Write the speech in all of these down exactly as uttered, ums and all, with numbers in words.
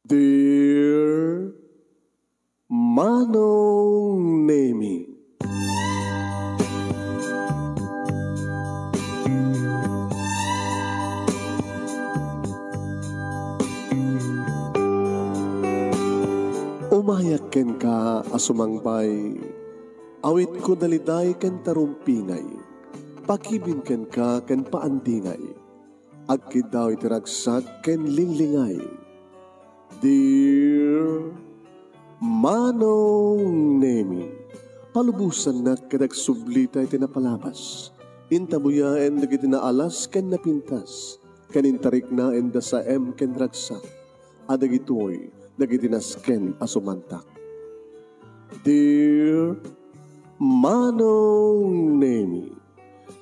Dear Manong Nemi. Umayak kenka a sumangbay, awitko daliday ken tarumpingay, pakibin kenka ken paandingay. Agkiddaw iti ragsak ken linglingay. Dear Manong Nemi, palubosannak ket agsublita iti napalabas. Intabuyaen dagiti naalas ken napintas, ken intariknaen da saem ken ragsak. A dagitoy dagiti nasken a sumantak. Dear Manong Nemi,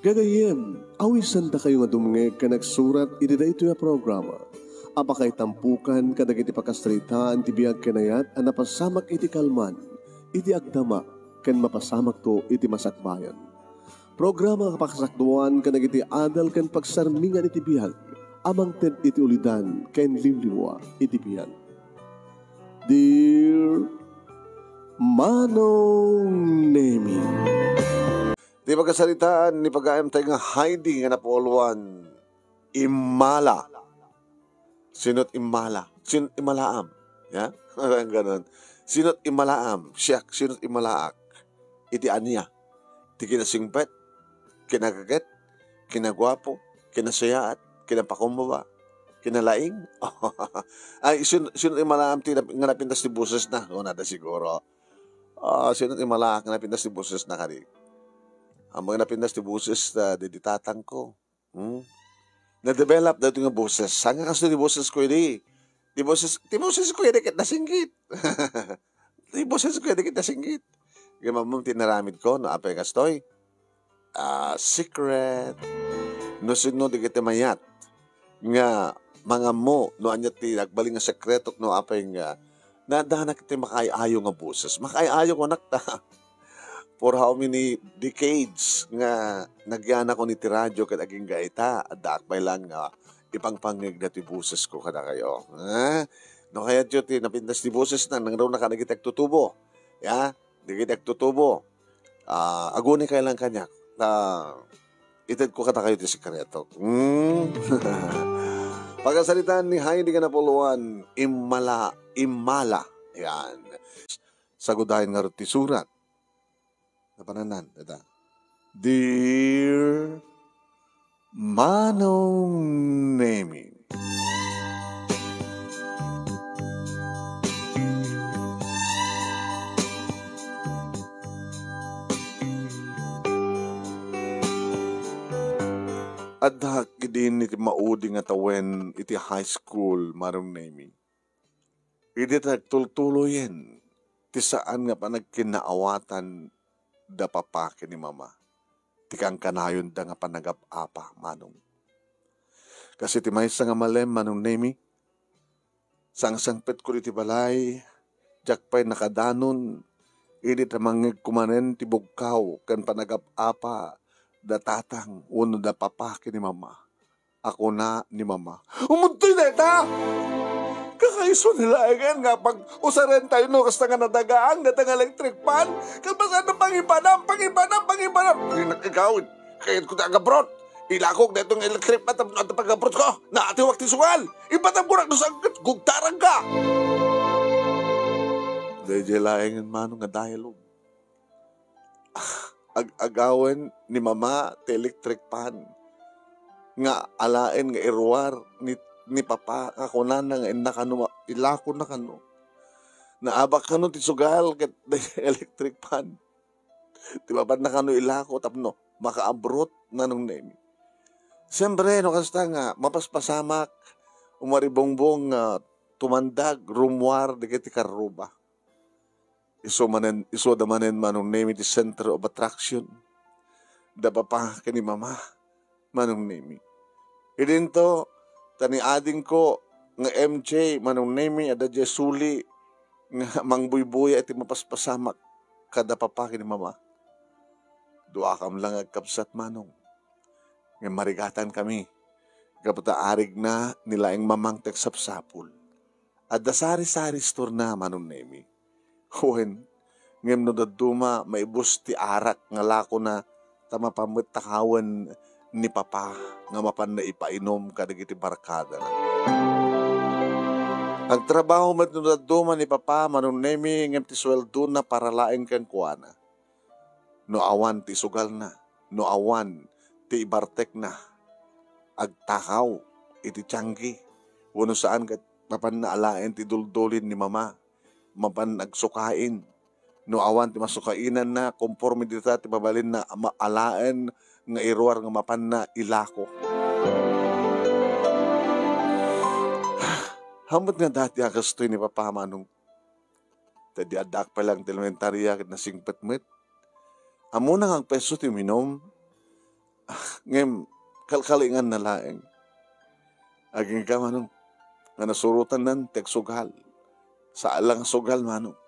gagayyem, awisandakayo nga dumngeg ken agsurat iti daytoy a programa a pakaitampokan kadagiti pakasaritaan ti biag ken ayat a napasamak iti kalman, iti agdama, ken mapasamakto iti masakbayan. Programa a pakasakduan kadagiti adal ken pagsarmingan iti biag a mangted iti ulidan ken liwliwa iti biag. Dear Manong Nemi. Ti pakasaritaan ni pagaem tayo nga Heidi nga napauluan, Immala. Sino't immala? Sino't immalaam? Ya? Parang ganon. Sino't immalaam? Siak, sino't immalaak? Iti ania? Ti kinasingpet? Kinagaget? Kinaguapo? Kinasayaat? Kinapakumbaba? Kinalaing? Ay, sin-, sino't immalaam ti nap-, nga napintas ti boses na? Kunada siguro. Ah, sino't immalaak nga napintas ti boses na kadi? Ang mga napintas ti boses na di, di tatang ko. Hmm? Na-develop daytoy nga boses. Saan nga kasto ti boses ko idi? Ti boses, ti boses ko idi ket nasinggit. Ti boses ko idi ket nasinggit. Kaya mamam ti naramid ko, no, apay kastoy? Ah, secret. No sino di kita mayat nga mangammo, no, anya ti nagbalin nga sekreto, no, apay nga nadanak ti makaay-ayo nga boses. Makaay-ayo ko, anak, ta. For how many decades nga nagyanakon iti radyo ket agingga ita, addaak pay laeng nga ipangpangngeg daytoy boses ko kadakayo. Ha? No kayatyo ti napintas ti boses na, nangruna ka dagiti agtutubo. Ya? Dagiti agtutubo. Ah, aguni kay lang kaniak. Ta, ited ko kadakayo ti sekreto. Hmm? Pakasaritaan ni Heidi nga napauluan, immala, immala. Yan. Sagudayen ngarud ti surat. Napananan, data. Dear Manong Nemi. Adda ket idi iti maudi nga tawen iti high school, Manong Nemi. Idi ta agtultuloyen ti saan nga panagkinnaawatan da papa ken ni mama, ti kankanayonda nga panagap-apa, Manong. Kas iti maysa nga malem, Manong Nemi, sangsangpetkon iti balay, diak pay nakadanon, idi ta mangngegko manen ti bugkaw ken panagap-apa da tatang wenno da papa ken ni mama. A kuna ni mama, "Umudtoy dayta! Kakaiso ni laengen nga pag-usarentayo no kasta nga nadagaan dayta nga electric fan, ket masanna pangibanam, pangibanam, pangibanam! Ay, nag-igawid! Kayatko ti agabrot! Ilakok daytoy nga electric fan tapno adda pagabrot ko! Naatiwak ti sugal! Ibatam ko no saan ket gugtarangka!" Daydiay laengen, Manong, nga dialogue. Ag-agawen ni mama ti electric fan nga alaen nga iruar ni, ni papa nga kunana nga inna kano ma-, ilakona kano. Naabak kano ti sugal ket electric fan. Ti papanna kano ilako tapno makaabrot, Manong Nemi. Siyempre, no kasta nga mapaspasamak, umaribungbong nga tumandag, rummuar dagiti karruba. Isu manen, isuda manen, Manong Nemi, ti center of attraction da papa ken ni mama, Manong Nemi. Idinto, ta ni adingko nga M J, Manong Nemi, adda diay suli nga mangbuybuya iti mapaspasamak kada papa ken ni mama. Duakam la nga agkabsat, Manong, nga marigatankami gapu ta arigna ni laeng mamang ti agsapsapul. Adda sari-sari store-na, Manong Nemi. Wen, ngem no dadduma, maibus ti arak nga lakona, ta mapan met takawen ni Papa nga mapanna ipainom kadagiti barkadana. Agtrabaho met no dadduma ni Papa, Manong Nemi, ngem ti sueldona para laeng kenkuana. No awan ti isugalna, no awan ti ibartekna, agtakaw iti tianggi, wenno saan ket mapanna alaen ti duldulin ni Mama, mapan agsukain. No awan ti masukainanna, konforme dita ti mabalinna ma-, alaen nga iruar nga mapanna ilako. Hamet nga dati a kastoy ni Papa, Manong. Ta idi addaak pay laeng ti elementaria ket nasingpet met. Ammona nga agpeso ti uminum. Ngem kalkalinganna laeng. Agingga, Manong, nga nasurotannan ti agsugal. Saan la nga sugal, Manong.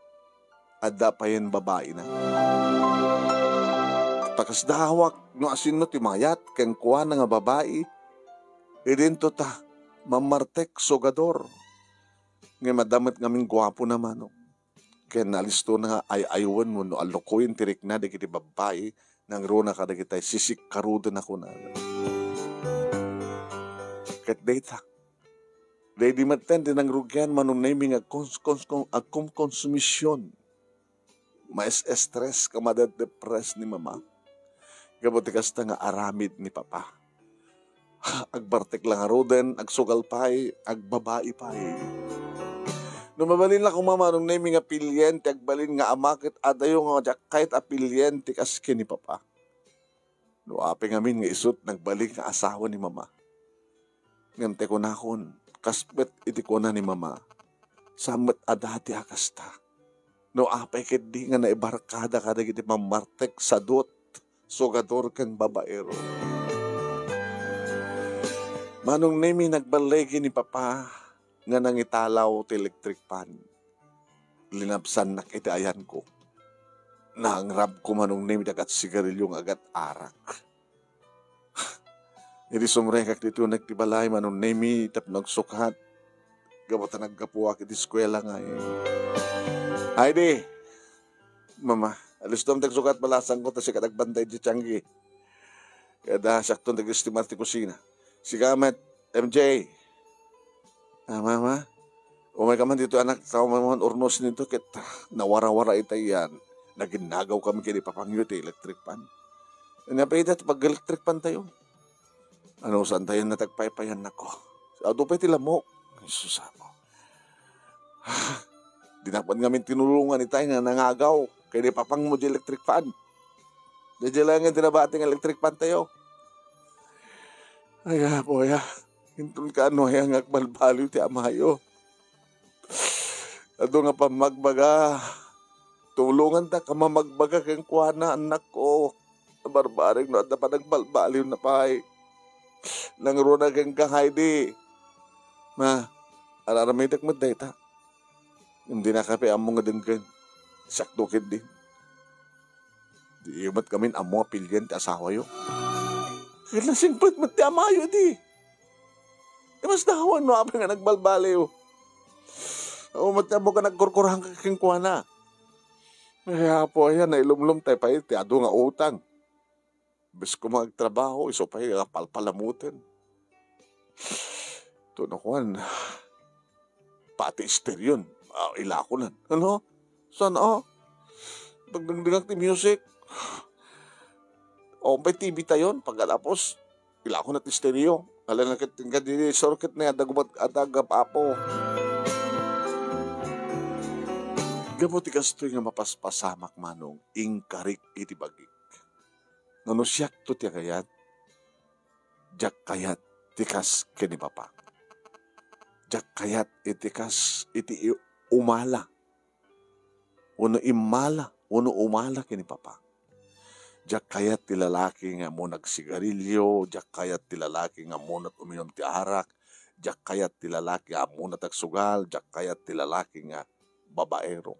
Adda payen babaina. Pakasdawak no asino ti mayat kenkuana nga babai. Idinto ta, mammartek sugador. Ngem adda met ngamin guapona, Manong. Ken nalistona nga ay-aywen wenno allokoyen ti rikna dagiti babbai, nangruna kadagitay sisikkaruden a kunana. Ket dayta, daydi metten ti nangrugian, Manong Nemi, nga agkons-, kons-, kon-, agkomkonsumision. Maes-estres ken madedepres ni Mama. Gapu ti kasta nga aramid ni Papa. Agbartek la ngaruden, agsugal pay, agbabai pay. No mabalin la koma, Manong Nemi, nga pilien ti agbalin nga ama ket adayo nga diak kayat a pilien ti kas ken ni Papa. No apay ngamin nga isut' nagbalin nga asawa ni Mama. Ngem ti kunakon, kas met iti kuna ni Mama, saan met a dati a kasta. No apay ketdi nga naibarkada kadagiti mammartek, sadut, sugador ken babaero. Manong Nemi, nagballigi ni Papa nga nangitalaw ti electric fan. Linabsannak iti ayanko. Naangrabko, Manong Nemi, ti agat-sigarilio nga agat-arak. Idi sumrekak ditoy iti balay, Manong Nemi, tapno agsukat, gapu ta naggapuak iti eskuela nga, eh. Ay di, Mama, alistom ti agsukat, balasangko, ta sika ti agbantay iti tianggi. Kada siakton ti ag-estimar ti kusina. Sika met, M J. Ah, Mama, umayka man ditoy, anak, ta umay man urnos ditoy ket, ah, nawarawara itay yan. Naginnagaw kami ken ni Papangyo ti electric fan. Ania pay ita ti pag-electric fan tayo? Ano, saan tayo na tagpaypayan nako? Adu pay ti lamok. Ay, sus, Apo. Dinak man ngamin tinulongan itay nga nangagaw ken ni Papangmo ti electric fan. Daydiay laeng ti nabati nga electric fan tayo. Ay, Apo, aya. Inton kaano aya nga agbalbaliw ti amayo. Adu nga pammagbaga. Tulonganta ka mamagbaga kenkuana, annakko. Barbareng no adda panagbalbaliwna pay. Nangruna kenka, Heidi. Ma, ar-aramidek met dayta. Ngem dinaka pay ammo nga denggen. Siakto ketdi. Diyo met ngamin ammo a pilien ti asawayo. Ket nasingpet met ti amayo idi. Imas dawan no apay nga nagbalbaliw. Awan met ammo nga nagkurkurangka kenkuana. Ay, Apo, aya, nailumlom tayo pay ti adu nga utang. Imbes koma agtrabaho, isu pay nga palpalamoten. Ito na kuan, pati esteryon, ah, ilakonan. Ano? Saan, ah? Nagdengdengak ti music. O, pay T V tayon, pagkatapos, ilako na ti esteryo. Ala na ket, nga di circuit na, adag umat-, adag apo. Gapu ti kastoy nga mapaspasamak, Manong, inkarik iti bagik. Ngano siakto ti agayat? Diak kayat ti kas ken ni Papa. Diak kayat iti kas iti i-, umala. Wenno immala, wenno umala ken ni Papa. Diak kayat ti lalaki nga ammona agsigarilyo, diak kayat ti lalaki nga ammona uminom ti arak, diak kayat ti lalaki nga ammona agsugal, diak kayat ti lalaki nga babaero.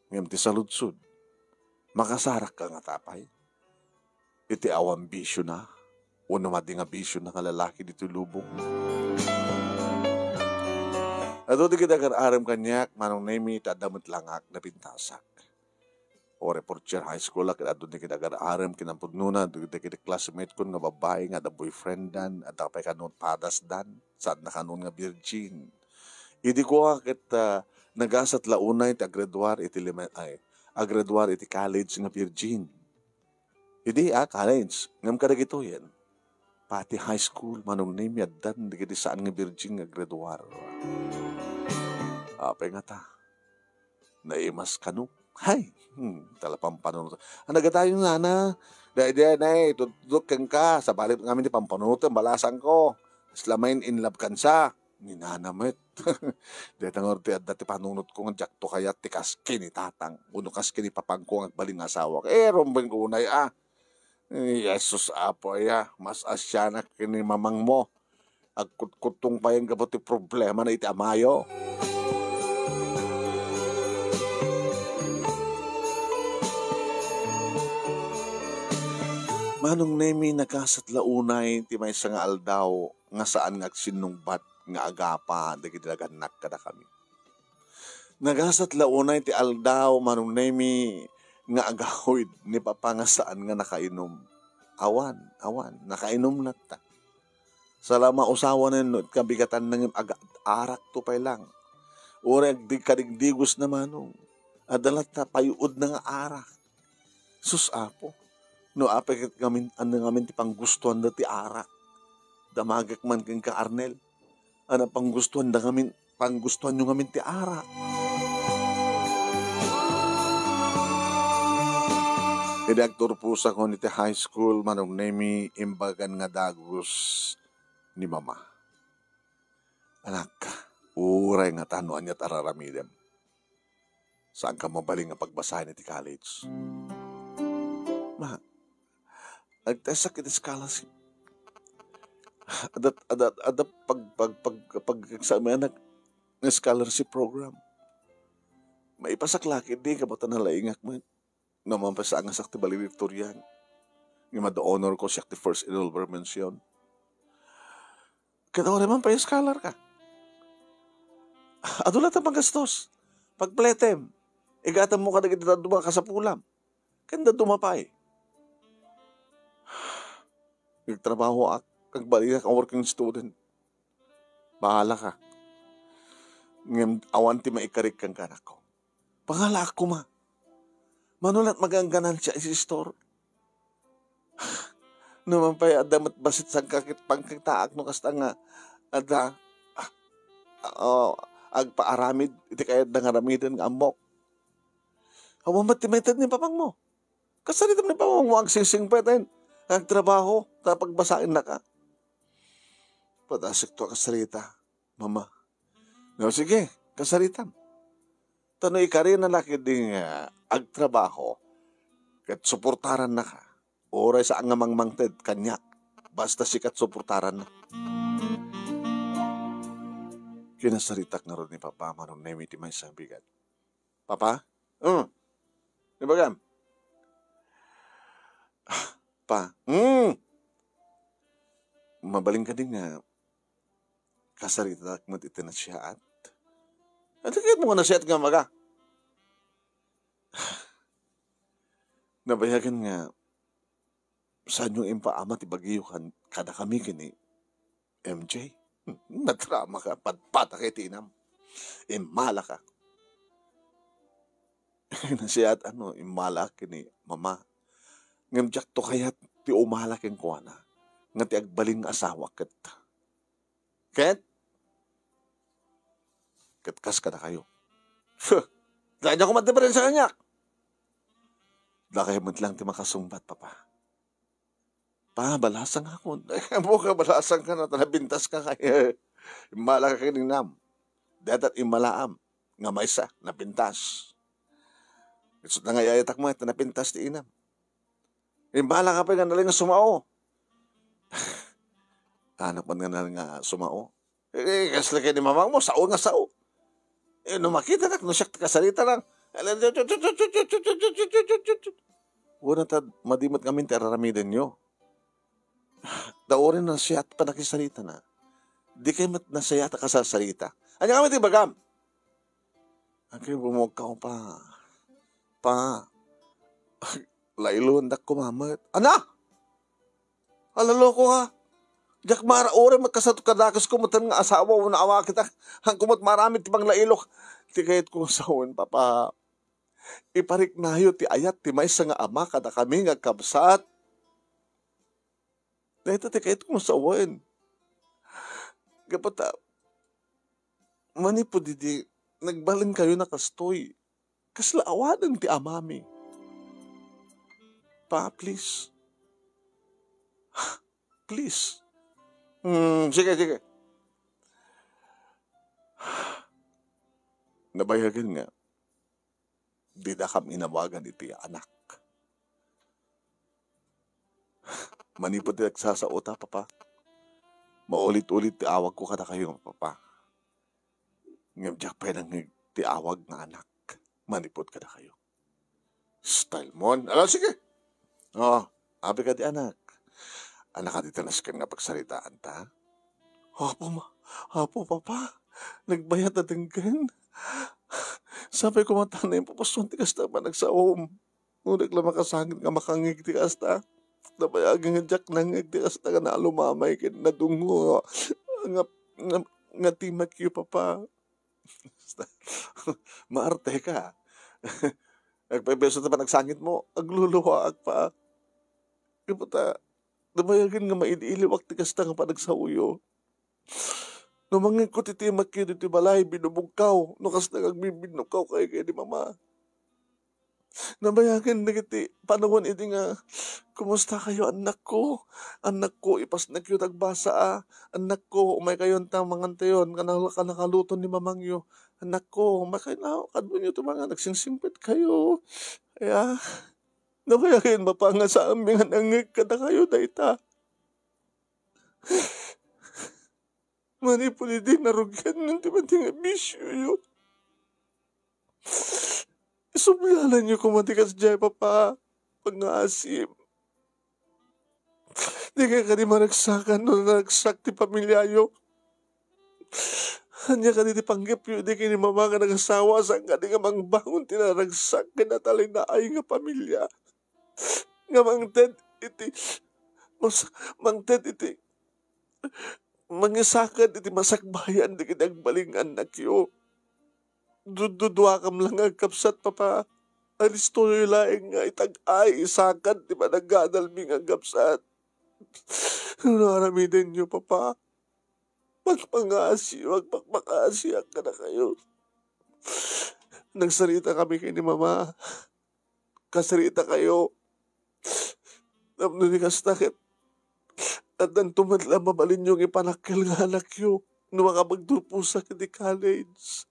Ngem ti saludsod, makasarakka ngata pay iti awan bisiona, wenno madi nga bisiona nga lalaki ditoy lubong? Adu dagiti agar-arem kaniak, Manong Nemi, ta adda met langak, napintasak. Uray fourth year high school ak, ket adu dagiti agar-arem ken ampudnona, dagiti classmate kon nga babbai nga adda boyfrienddan, adda pay kano padasdan, saanna kano nga virgin. Idi kua ket, ah, nagasat la unay ti aggraduar iti lima-, ay, aggraduar iti college nga virgin. Idi, ah, college, ngem kadagitoyen, pati high school, Manong Nemi, addan dagiti saan nga virgin nga aggraduar. Apay ngata? Naimas kano? Hay! Hmm, tala pampanunot. Ang nagatayo nga na, daydiay na, itudtudok kenka, sabali ngamin ti pampanunot, ang balasan ko. Isla main in love kansa. Ni nana met. Dayta ngarud ti adda ti panunot ko nga diakto kayat ti kas ken ni tatang, wenno kas ken ni papangko nga agbalin nga asawak. Eh, rumbeng unay, ah. Eh, Jesus, Apo, aya, mas asianak ken ni mamangmo. Agkutkuttong payen gapu ti problema na iti amayo. Manong Nemi, nagasat la unay ti maysa nga aldaw nga saan nga agsinnungbat nga agapa dagiti nagannak kadakami. Nagasat la unay ti aldaw, Manong Nemi, nga agawid ni Papa nga saan nga nakainom. Awan, awan, nakainom latta. Sala mausawanen no kabigatan na ngem aga-, arak to pay lang. Uray agdig-, kadigdigos na manong. Adda latta payuod na nga arak. Sus, Apo, no apay ket ngamin, ania ngamin ti panggustuanda ti arak? Damagek man kenka, Arnel. Ania panggustuanda ngamin, panggustuanyo ngamin ti arak? Idi agturposakon iti high school, Manong Nemi, imbagan nga dagus ni Mama. Anak, uray ngata no aniat a raramidem. Saanka mabalin nga pagbasaen iti college. Ma, agtaesak iti scholarship. Adda, adda, adda pag, pag, pag, pag-examianak nga scholarship program. Maipasak la ketdi, gapu ta nalaingak met. No, mapasaangasak ti valedictorian. Ngem adda honor ko, siak ti first in all mention. Ket uray man pay scholar ka. Adu latta paggastos. Pagpletem. Igatemmo kadagiti dadduma a kasapulam. Ken dadduma pay. Nagtrabahoak, agbalinak a working student. Bahalaka. Ngem awan ti maikarik kenka, anakko. Pangalaak koma. Mano la't magangganan siya iti store? No man pay adda met bassit sangkakit pangkitaak no kasta nga adda, ah, ah, agpaaramid iti kayatda nga aramiden nga ammok. Awan met ti maited ni papangmo. Kasaritam ni papangmo agsisingpet, eh, agtrabaho, ta pagbasaennaka. Padasekto a kasarita, Mama. No, sige, kasaritam. Ta no ikarina la ketdi nga agtrabaho, ket suportarannaka. Uray saan nga mangmangted kaniak, basta sika ti suportaranna. Kinasaritak ngarud ni Papa, Manong Nemi, ti maysa a bigat. Papa? Mm. Ibagam? Ah, Pa. Mm. Mabalin kadi nga kasaritaak met iti nasiaat? Ania ti kayatmo nga nasiaat nga maga? Nabayagen nga saanyo impaama ti bagyo kan-, kadakami ken ni M J. Hmm, nadrama ka, padpad ka iti inam. Immala ka. Nasiaat, ano, immala ken ni Mama. Ngem diakto kayat ti umala kenkuana nga ti agbalin nga asawa ket. Ket? Ket kas kadakayo. Huh! Dayta koma a diperensia kaniak. Dakayo met lang ti makasungbat, Papa. Pa, balasangakon. Ay, ammok a balasangka na, ta napintaska kay. Immala ka ken ni inam. Dayta ti immalaam nga maysa, napintas. Isu nga iyayatak met, napintas ti inam. Immala ka pay nga nalin nga sumao. Anak man nga nalin nga sumao. Eh, kasla ken ni mamangmo, sao nga sao. Eh, no makitanak, no siak ti kasarita lang. Wen, ta madi met ngamin ti araramidenyo. Ta uray nasiaat panakisaritana. Dikay met nasiaat a kasasarita. Ania kami ti bagam? Agay, bumugkaw pa. Pa, lailuandak koma met. Ana? Ala, loko ka. Diak mara, uray met kasato kadakes ko met nga asawa, una awa kita. Hanko met maaramid ti panglailok. Ti kayat ko nga sawen, Papa. Ipariknayo ti ayat ti maysa nga ama kadakami nga agkabsat. Dayta ti kayat ko nga sawen. Gapu ta, manipud idi, nagbalinkayo na kastoy. Kasla awanen ti amami. Pa, please. Please. Hmm, sige, sige. Nabayagen nga, didakam inawagan iti anak. Manipud ti nagsasao ta, Papa, maulit-ulit ti awagko kadakayo nga Papa. Ngem diak pay nangngeg ti awag nga anak manipud kadakayo. Style mon. Ala, sige. Oh, abi kadi, anak. Anak, kadi ta nasken nga pagsaritaan ta? Apo, ma-, apo, Papa. Nagbayat a denggen. Sapay koma ta naimpupusuan ti kasta a panagsaom. Uray la makasangit nga makangngeg ti kasta. Nabayagen nga diak nangngeg ti kasta nga naalumamay ken nadungngo nga, nga, nga timakyo, Papa. Maarte ka. Agpaypayso ta panagsangitmo, agluluwaak pa. Gapu ta, nabayagen nga maili-iliwak ti kasta nga panagsaoyo. No mangngegko ti timakyo ditoy balay, binubugkaw, no kasta nga agbibinnukaw kayo ken ni Mama. Nabayagen dagiti panawen idi nga, "Kumusta kayo, annakko? Annakko, ipasnekyo ti agbasa, a. Annakko, umay kayon ta mangantayon, kana-, kanakaluto ni mamangyo. Annakko, umay kayo na, kadunyo ti mangan, agsingsingpet kayo." Aya, nabayagen, Papa, nga saanmi nga nangngeg kadakayo dayta. Manipud idi narugianyon ti madi nga bisioyo. Isublananyo koma ti kasdiay, Papa. Pangngaasim. Dikay kadi maragsakan no naragsak ti pamiliayo? Ania kadi ti panggepyo idi ken ni Mama nga nagasawa saan kadi nga mangbangon ti naragsak ken natalinaay nga pamilia? Nga mangted iti, mas-, mangted iti mangisaked iti masakbayan dagiti agbalin nga annakyo. Dudduduakam la nga agkabsat, Papa. Alistoyo laeng nga itag-ay, isaked ti panaggadalmi nga agkabsat. No aramidenyo, Papa, pagpangasiyo, agpakpakasiak kadakayo. Nagsarita kami ken ni Mama. Kasarita kayo. Tapno di kasta ket addanto met la mabalinyo nga ipanakkel nga anakyo no makapagturposak iti college.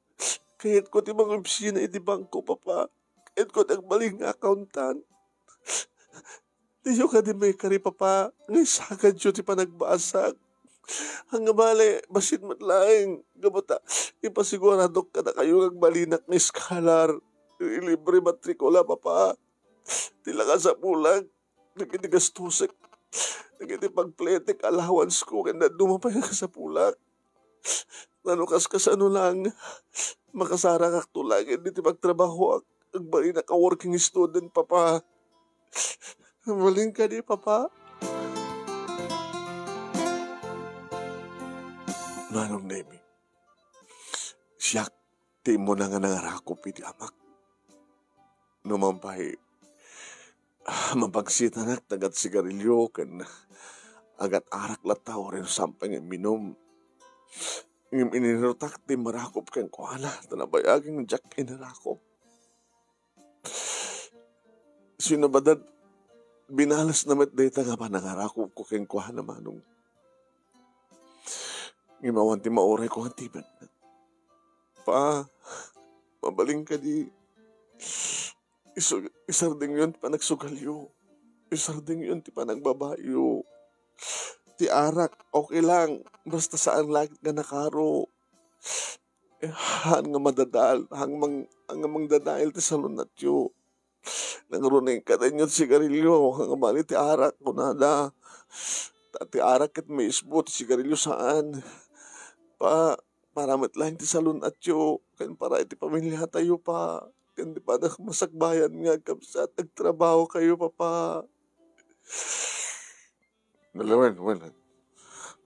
Kayatko ti mangopisina iti bangko, Papa. Kayatko ti agbalin nga accountant. Diyo kadi maikari, Papa, nga isakadyo ti panagbasak. Ania bale, bassit met laeng, gapu ta ipasiguradok kadakayo nga agbalinak nga iskalar, ilibre matrikula, Papa. Ti la kasapulak, dagiti gastusek, dagiti pagpletek allowance ko, ken dadduma pay nga kasapulak. Nano kaskasano lang, makasarakakto laeng iti pagtrabahoak, agbalinak a working student, Papa. Mabalin kadi, Papa? Manong Nemi, siak ti immuna nga nangarakop iti amak. No man pay, ah, mapagsitanak ti agat-sigarilio ken agat-arak latta, uray no saan pay nga imminum. Ngem inirutak ti immarakop kenkuana, ta nabayagen nga diak inarakop. Sino ba dat-, binalasna met dayta nga panangarakopko kenkuana, Manong. Ngem awan ti maurayko nga timek. Pa, mabalin kadi, isu-, isardengyon ti panagsugalyo. Isardengyon ti panagbabayo. Ti arak, okay lang. Basta saan la ket nga nakaro. Eh, haan nga madadael, haan mang-, haan nga mangdadael ti salunatyo. Nangruna inkataenyo ti sigarilio, haan nga bali ti arak, kunada. Ta ti arak ket maisbo, ti sigarilio saan. Pa, para met laeng ti salun-atyo, ken para iti pamiliatayo, Pa, ken di pay masakbayan nga agkabsat, agtrabahokayo, Papa. Wen, wen, wen.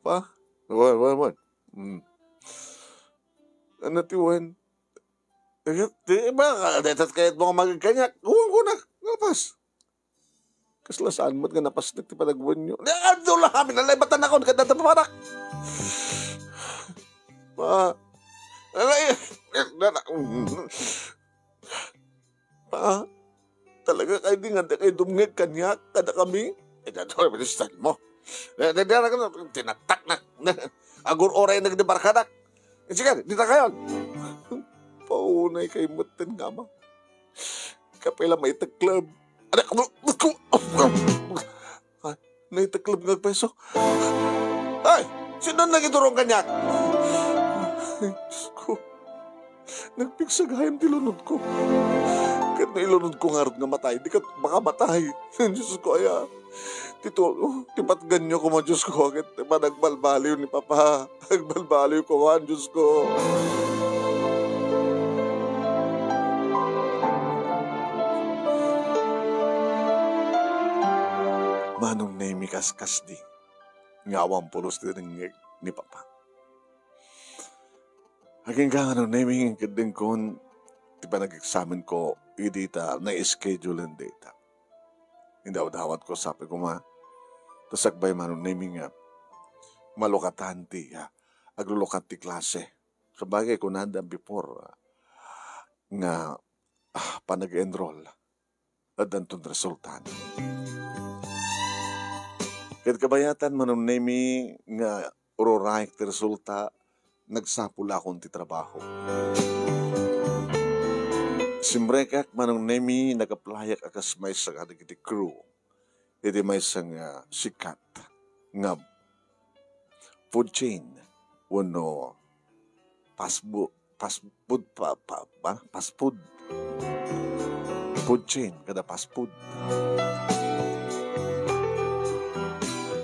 Pa? Wen, wen, wen. Mm. Ania ti wen? Eh, di ba, dayta kayat mo nga magkaniak? Wen ko na, napas. Kasla saan met nga napasnek ti panagwenyo? Di, adu la kami, nalaybatan ako, kadata papanak. Pa, alay, na, na, Pa, talaga kadi nga adda kay dumngeg kaniak, kadakami? Eh, datoy, binistan mo. Eh, di, di, di, tinattak na. Agur-uray nagdebarkadak. Eh, sige, dita kayon. Paunay kay metten nga ama. Kapila maitekleb. Anak mo, ko. Ay, naitekleb nga agpayso. Ay, sino nagidurong kaniak? Ay, Diyos ko. Nagpigsa gayam ti lunod ko. Ket no ilunod ko ngarud nga matay, di ket makamatay. Diyos ko, aya. Ti tulo, ti patganyo koma, Diyos ko, ket ti panagbalbaliw ni Papa. Agbalbaliw ko man, Diyos ko. Manong Nemi, kaskasdi nga awan pulos ti dengngeg ni Papa. Agingga, Manong Nemi, keddengkon ti panag-examen ko idi ta na-schedule-en dayta. Indawdawat ko, sapay koma, ta sakbay, Manong Nemi, nga malukatan ti, ah, aglulukat ti klase. Sabagay, kunada before, ah, nga, ah, panag-enroll, addanton resulta. Ket kabayatan, Manong Nemi, nga ururaek ti resulta, nagsapulakon ti trabaho. Simrekak, Manong Nemi, nag-applyak a kas maysa kadagiti crew iti maysa nga sikat nga food chain wenno fast bu-, fast food pa, pa, pa, fast food. Food chain kada fast food.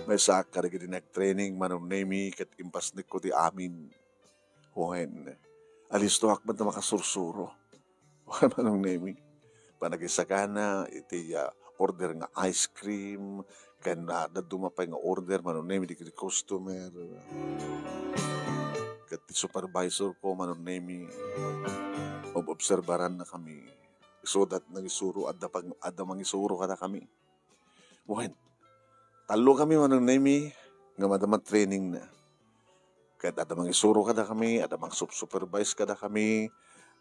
Maysaak kadagiti nagtraining, Manong Nemi, ket impasnekko ti amin. Wen, alistoak met a makasursuro. Wen, Manong Nemi, panagisagana iti, ah, order nga ice cream, ken, ah, dadduma pay nga order, Manong Nemi, dagiti customer. Ket ti supervisor ko, Manong Nemi, ob-obserbaranna kami. Isuda ti nangisuro, adda pang-, adda mangisuro kadakami. Wen, tallo kami, Manong Nemi, nga madama training na. Ket adda mangisuro kadakami, adda mangsup-supervise kadakami,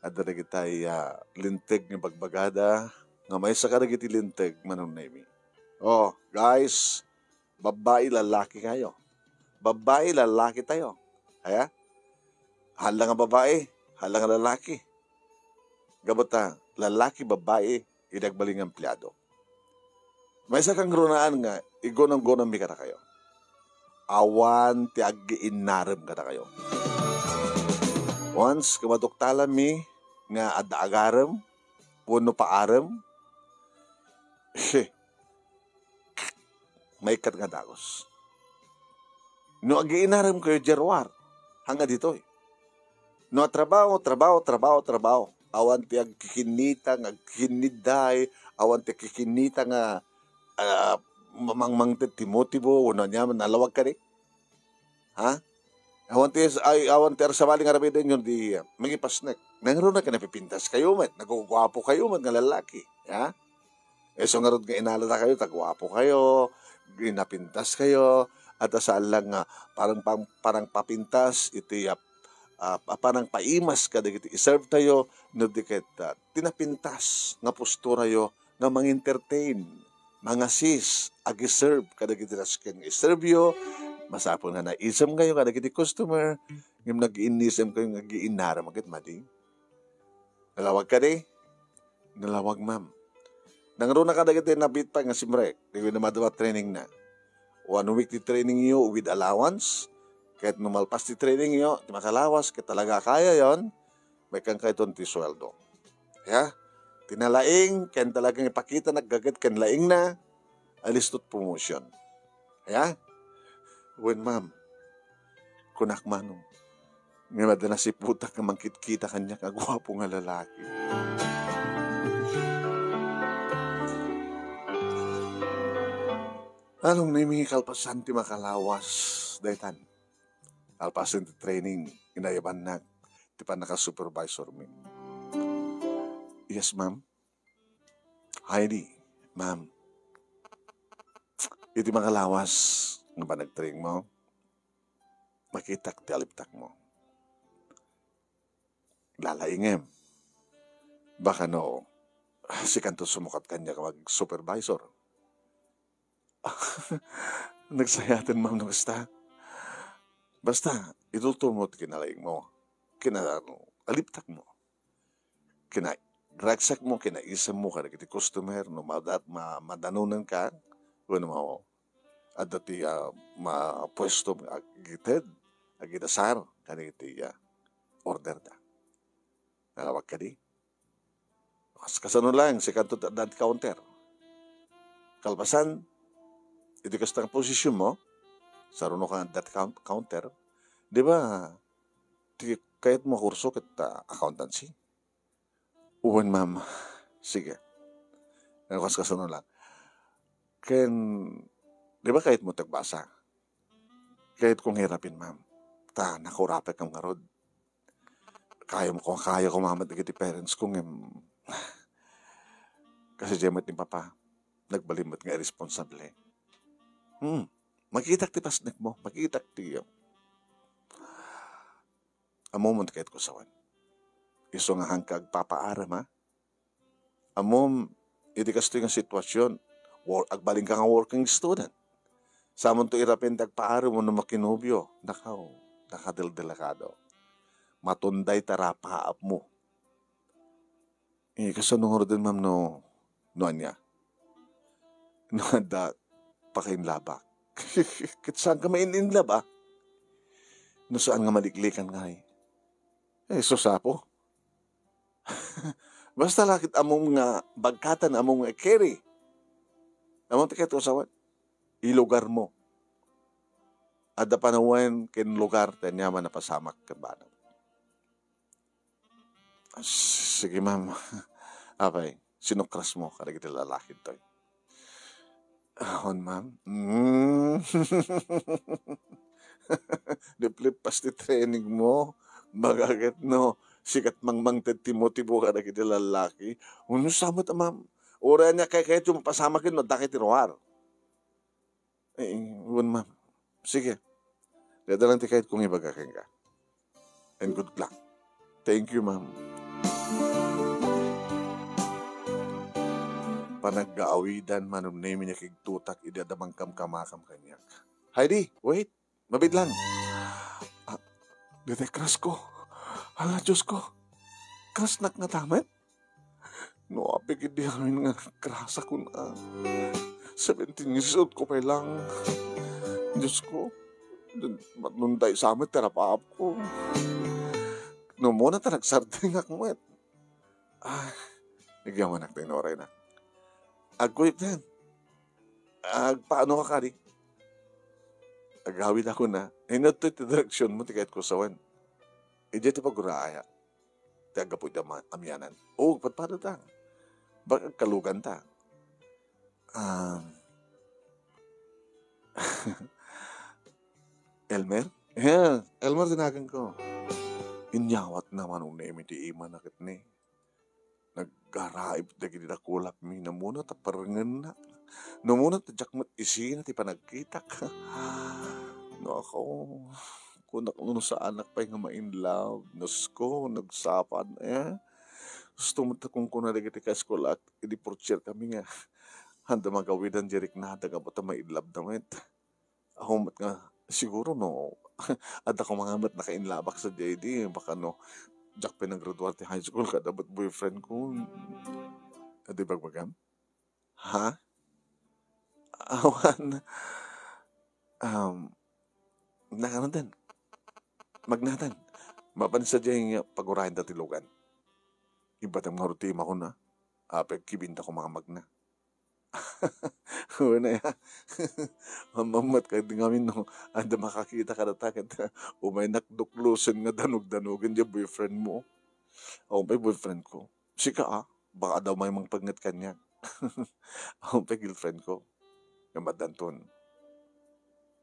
adda dagitay, ah, linteg nga bagbagada, nga maysa kadagiti linteg, Manong Nemi. Oh, guys, babbai, lalaki kayo. Babbai, lalaki tayo. Aya? Hala nga babbai, hala nga lalaki. Gapu ta, lalaki, babbai, idi agbalin nga empleyado. Maysa kangrunaan nga igunam-gunammi kadakayo. Awan ti aggiinnarem kadakayo. Once nga maduktalanmi nga adda agarem wenno paarem, maikkat nga dagus. No aggiinnarem kayo, diay ruar, hanga ditoy. No, trabaho, trabaho, trabaho, trabaho. Awan ti agkikinnita nga agkikinnitay, awan ti agkikinnita nga, ah, ma-, mangmangted ti motibo, wenno ania man, nalawag kadi? Ha? Awan ti, ay, awan ti arsabali nga aramiden yon di, ah, mangipasnek. Nangruna ket napipintas kayo met, naguguapo kayo met nga lalaki. Ha? Isu ngarud nga inalada kayo, ta guapo kayo, napintas kayo, at saan lang nga parang pang-, parang papintas iti, ah, ah, parang paimas kadagiti iserve tayo, no di ket, ah, ti napintas nga posturayo nga mangentertain, mangasis, agiserve kadagiti nasken nga iserve yo, masapul nga naisem kayo kadagiti customer, ngem nag-iinnisem kayo nga aggiinnarem ket madi. Nalawag kadi? Nalawag, ma'am. Nangruna kadagiti nabit pay nga simrek, di na madama training na. One week ti training yo with allowance, ket no malpas ti training yo, ti makalawas, ket talaga kaya yon, maikkan kayton ti sueldo. Ya? Ti nalaing, ken talagang ipakita naggaget ken laing na, alistot promotion. Ya? Wen, ma'am. Kunak, manong. Ngem adda nasiputak nga mangkitkita kaniak a guapo nga lalaki. Anong nimi kalpasan ti makalawas daytan? Kalpasan ti training, inayabannak ti pannakasupervisormi. Yes, ma'am. Heidi, ma'am. Iti makalawas nga panagtrainingmo, makitak ti alibtakmo. Lalaingem. Baka no, sikanto sumukat kaniak mag-supervisor. Nagsayaten, ma'am, no kasta. Basta, itultulmo ti kinalaingmo. Kina-, alibtakmo. Kinaragsakmo, kinaisemmo kadagiti customer, no mada-, ma-, madanonanka, wenno ma-, adda ti, ah, mapuesto agited, agidasar, kadagiti, ah, order da. Nalawag kadi? Kas-, kasano lang, sikanto adda ti counter. Kalpasan, iti kasta nga posisyonmo, saruno ka adda ti count-, counter, di ba, ti kayatmo a kurso ket, ah, accountancy? Wen, ma'am. Sige. Kas-, kasano lang. Ken, di ba kayatmo ti agbasa? Kayatko nga irapin, ma'am. Ta, nakurapek kam ngarud. Kayam ko, kayam ko met dagiti parents ko, ngem, kasi di met ni papa, nagbalin met nga irresponsable. Hmm, makitak ti pasnekmo, makitak ti, ammom ti kayatko sawen. Isu nga haanka agpapaarem, ha? Ammom, iti kastoy nga sitwasion, wor-, agbalinka nga working student. Samonto irapin ti agpaarem wenno makinobio, nakaw, nakadeldelakado. Matunday ta rapaapmo. Eh, kasano ngaruden, ma'am, no, no ania? No adda pakainlabak. Ket saanka main-inlove, ah? No saan nga maliklikan ngay. Eh, susapo. Basta la ket ammom nga bagkatan, ammom nga carry. Ammom ti ket usawan. Ilugarmo. Adda panawen ken lugar ti aniaman a pasamak ken banag. Sige, ma'am. Apay, sinukras mo kadagiti lalaki toy? Ahon, ma'am. Mm. Liplippas ti training mo. Bagaget no, sikat mangmangted ti motibo kadagiti lalaki. Uno sa met, ma'am. Uray ania kay kayo mapasamak ken no adda kay ti ruar. Eh, wen, ma'am. Sige. Dayta lang ti kayatko nga ibaga kenka. And good luck. Thank you, ma'am. Panagaawidan, Manong Nemi, nakigtutak idi adda mangkamkamakam kaniak. Heidi, wait. Mabiit lang. Ah, dayta crush ko. Hala, Diyos ko. Crush nak nga tamet? No, apay ket di amin nga krasa kuna. Seventeen years old ko pay lang. Diyos ko, dun, matnunday sa met ti rapaap ko. No, muna ta nagsardengak met. Ah, nagyamanak ta inuray na. Agkuyog ten. Agpaano ka kadi? Agawid ako na. Inadto ti direksyon mo, ti kayat ko sawen. Idiay ti paguraaya. Ti aggapu iti ama-, amianan. O, padpadatan. Baka agkalugan ta. Ah, Elmer? Yeah, Elmer ti naganko. Inyawat naman unay mi ti imana ket ni. Naggaraib dagiti dakulapmi, namuna ta parengenna. Namuna ta diak met isina ti panagkitak. No, ako, kunak no saanak pay nga ma-in love. Diyos ko, nagsapad, eh. Gusto met ta kunkuna dagiti kaeskuelak, idi portier kami nga, anda magawidan di riknada, gapu ta ma-in love da met. Ako met nga, siguro no, adda koma nga met nakainlabak sadiay di, baka no, diak pay naggraduar ti high school, kada met boyfriend ko. Adi bagbagam? Ha? Awan. Um, nakanan den. Magnatan. Mapan sadiay nga pagurayan da ti lugan. Ibatam nga ruti makon, ah. Apay kibinda ko mga magna. Wen aya. Mamammat ka di ngamin no, adda makakita kadata ket umaynak duklosen nga danug-danugen diay boyfriend mo. Awan pay boyfriend ko. Sika, a, baka adda umay mangpengngeg kaniak. Awan pay girlfriend ko. Ngem addanton.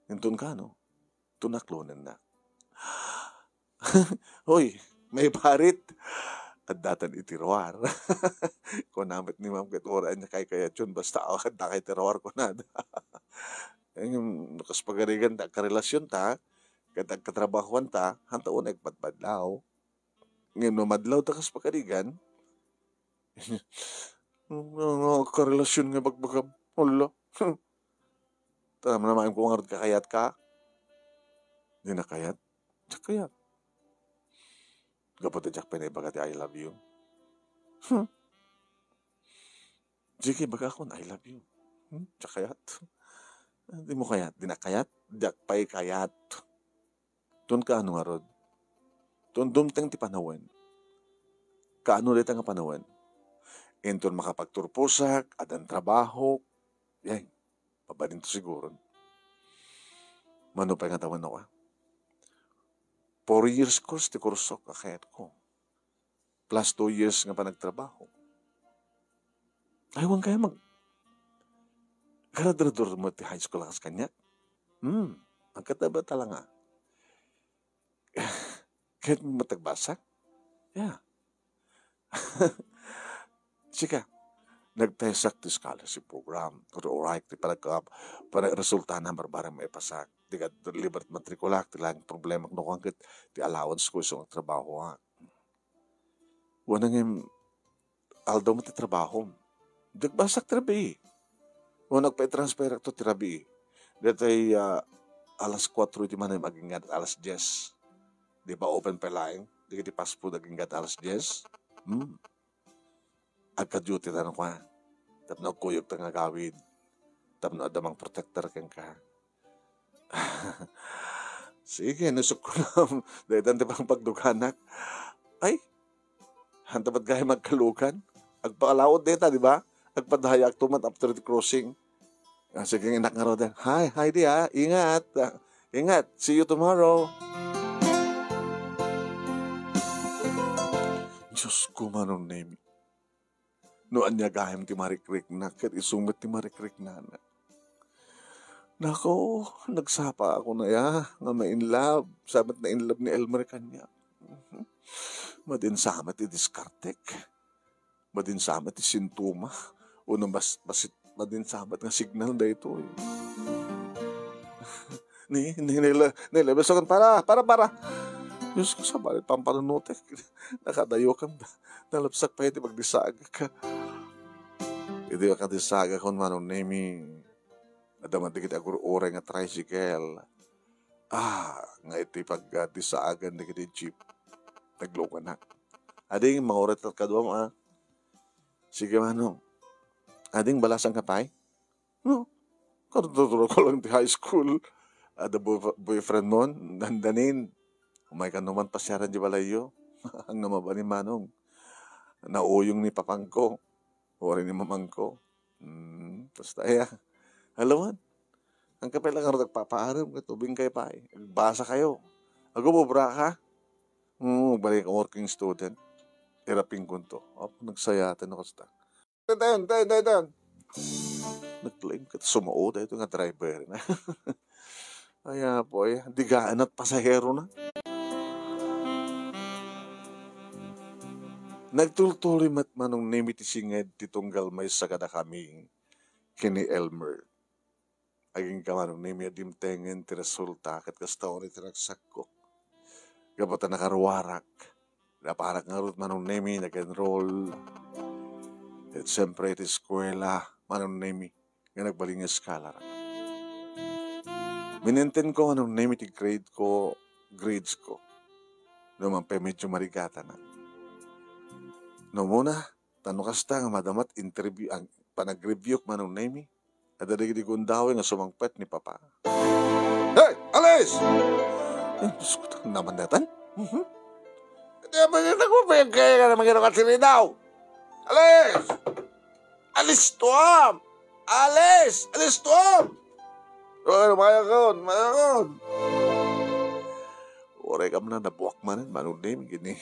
Inton kano, tunaklonennak. Hoy, maiparit. Addatan iti ruar. Kuna met ni ma'am ket uray ania kaykayatyon basta awan addaka iti ruar kunada. Ngem, no kas pagarigan ta agkarelasionta, ket agkatrabahoanta, haanta unay agpadpadlaw. Ngem no madlawta kas pagarigan, nga, nga karelasion nga ibagbagam. Hala. Ta, namnamaem ko ngarud kakayatka. Dinak kayat? Diak kayat. Gapu ta diak pay naibaga ti I love you. Hmm. Sige, ibagakon, I love you. Hmm? Diak kayat. Dimo kayat? Dinak kayat? Diak pay kayat. Ton kaano ngarud? Ton dumteng ti panawen. Kaano dayta nga panawen? Inton makapagturposak, addan trabahok. Yay, mabalinto siguron. Mano pay nga tawen, no, a? Four years course ti kursok a kayatko. Plus two years nga panagtrabaho. Ay, wen kaya mag-, graduator mo ti high school a kas kaniak? Hmm, agkatabata la nga. Kayatmo met agbasa? Yeah. Sika, nagtesak ti scholarship program. Uray ti panagka-, panagresultana, barbareng maipasak. Dika libre matrikulak, ti laeng problemak no kuan ket ti allowance ko isu nga agtrabahoak. Wen ngem, aldaw met ti trabahom. Diak basak ti rabii. Wen, agpa-transferak to ti rabii. Daytoy, ah, alas kuatro iti manem agingga alas dies. Di ba open pay laeng? Dagiti fast food agingga alas dies. Hmm. Agka-duty ta no kua. Tapno agkuyogta nga agawid. Tapno adda mangprotektar kenka. Sige, no sukkulam. Daytan ti pangpagduganak. Ay, haanta met gayam agkalugan. Agpakalaod dayta, di ba? Agpadayaak to met after the crossing. Ah, sige, innak ngaruden. Hi, hi, di, ah. Ingat. Ah, ingat. See you tomorrow. Diyos ko, Manong Nemi. No ania gayam ti marikriknak, ket isu met ti marikriknana. Nako, nagsapa ako na ya, nga ma-in love. Sa met na-in love ni Elmer kaniak. Mhm. Madin sa met ti diskartek. Madin sa met ti sintoma. O no mas, mas, madin sa met nga signal daytoy. Ni, ni, ni, ni, ni, para, para, para. Diyos ko, sabali, pampanunutek. Nakadayokam. Nalapsak pay iti pagdisagak. Iti pagdisagakon, Manong Nemi, adda man dagiti agur-uray nga tricycle. Ah, nga iti pagdisagan dagiti jeep. Naglukanak. Ading, manguray ta kaduam, ah. Sige, Manong. Ading, balasan ka pay? No, kartutulo ko lang ti high school. Ada boy-, boyfriend mo, dandanin. Umay ka numan pasiaran di balayyo. Ang nga mabalin, Manong. Nauyong ni papangko. Wari ni mamangko. Hmm, basta ya. Alam mo, ang kapay lang ang nagpapaarem, katubing kayo pa eh. Basa kayo. Ago, bubra ka? Hmm, balik ang working student. Irapin ko to. Op, nagsayatan ako sa Tayo, tayo, tayo, tayo. Naglaing ket sumao daytoy nga driver na. Ay, apo, ay, digaan at pasahero na. Nagtultuloy met Manong Nemi ti singed ti tunggal maysa kadakami ken ni Elmer. Agingga Manong Nemi a dimtengen ti resulta ket kasta unay ti ragsakko. Gapu ta nakaruarak, naparak ngarud Manong Nemi nag-enroll. Ket siempre iti eskuela, Manong Nemi, nga nagbalin nga eskalarak. Minenten ko Manong Nemi ti grade ko, grades ko. No man pay medyo marigatanak. No muna, Ta no kasta nga madama ti interview, ang panag-review Manong Nemi, adda dagiti gundaway nga sumangpet ni Papa. Hey, alis! Ay, Diyos ko, ta-, naman datan? Mhm. Di ba yung nagpapayag kayo nga naman gano'n katiridaw? Alis! Alis to, am! Alis! Alistuam! Oy, mayakon, mayakon! Uray kamna nabuak manen, Manong Nemi, ken ni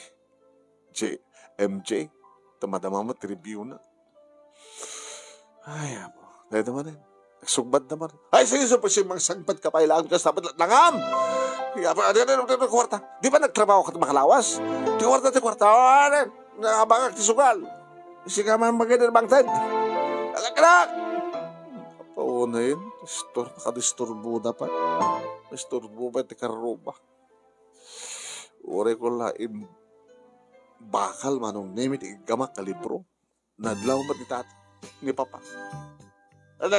J-, M J. Ta madama met ti review na. Ay, apo. Dayta manen. Nagsugbat na man. Ay, sige, sige, sige, mangsagbat ka pay laeng, kas dapat langam! Sige, apo, adi, adi, adi, adi, kwarta. Di ba nagtrabaho ka makalawas? Ti kwarta, ti kwarta. O, adi, nakabangak ti sugal. Sige man, maganda bangted. Alak, alak! Apo, na yun. Istor-, nakadisturbo na pa. Isturbo pa ti karruba. Uray ko la imbakal, Manong Nemi, ti iggamak a libro. Nadlaw met ni tata, ni papa. Ala,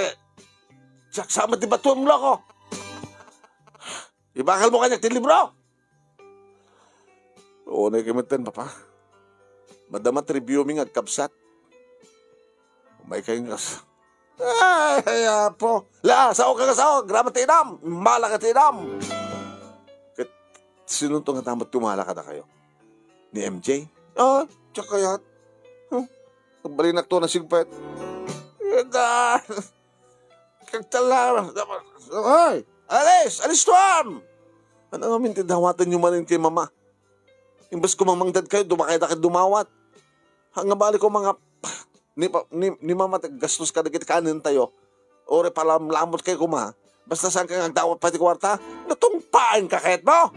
saksa met ti batuan mo, loko. Ibakal mo kaniak ti libro? Unay kami ten, papa. Madama ti review mi nga agkabsat. Umay kayo nga s-, ay, apo. La, sao ka nga sao. Grabe ti inam. Mala ka ti inam. Ket sino to nga damat tumala kadakayo? Ni M J? Ah, diak kayat. Huh? Nagbalinak to na sigpet. Ita. Kagtala. Ay, alis, alis tuam. Ano amin ti dawatan nyo manen kay mama? Imbes ko mamangdad kayo, dumakay-dakay dumawat. Hanggang bali ko mga, ni, pa- ni, ni mama, gastos ka dagiti kanen tayo. Ore, palamlamot kayo kuma. Basta saan ka nga agdawat pa ti kwarta, natungpaan ka kayat mo.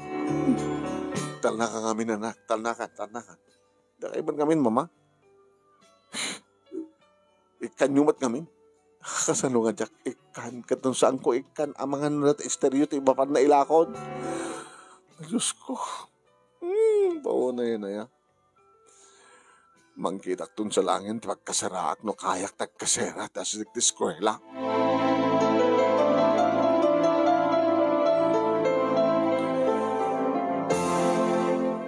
Talna ka ngamin, anak. Talna ka, talna ka. Dakay man ngamin, mama. Ikkan nyo met ngamin. Kasano nga diak ikkan? Ket no saan ko ikkan, amangan na ti esteryo ti ibapan na ilakon. Diyos ko. Hmm, paunay na ya. Mangkitak ton sa langin ti pagkasaraak no kayak ti agkasera ti asideg ti eskuela.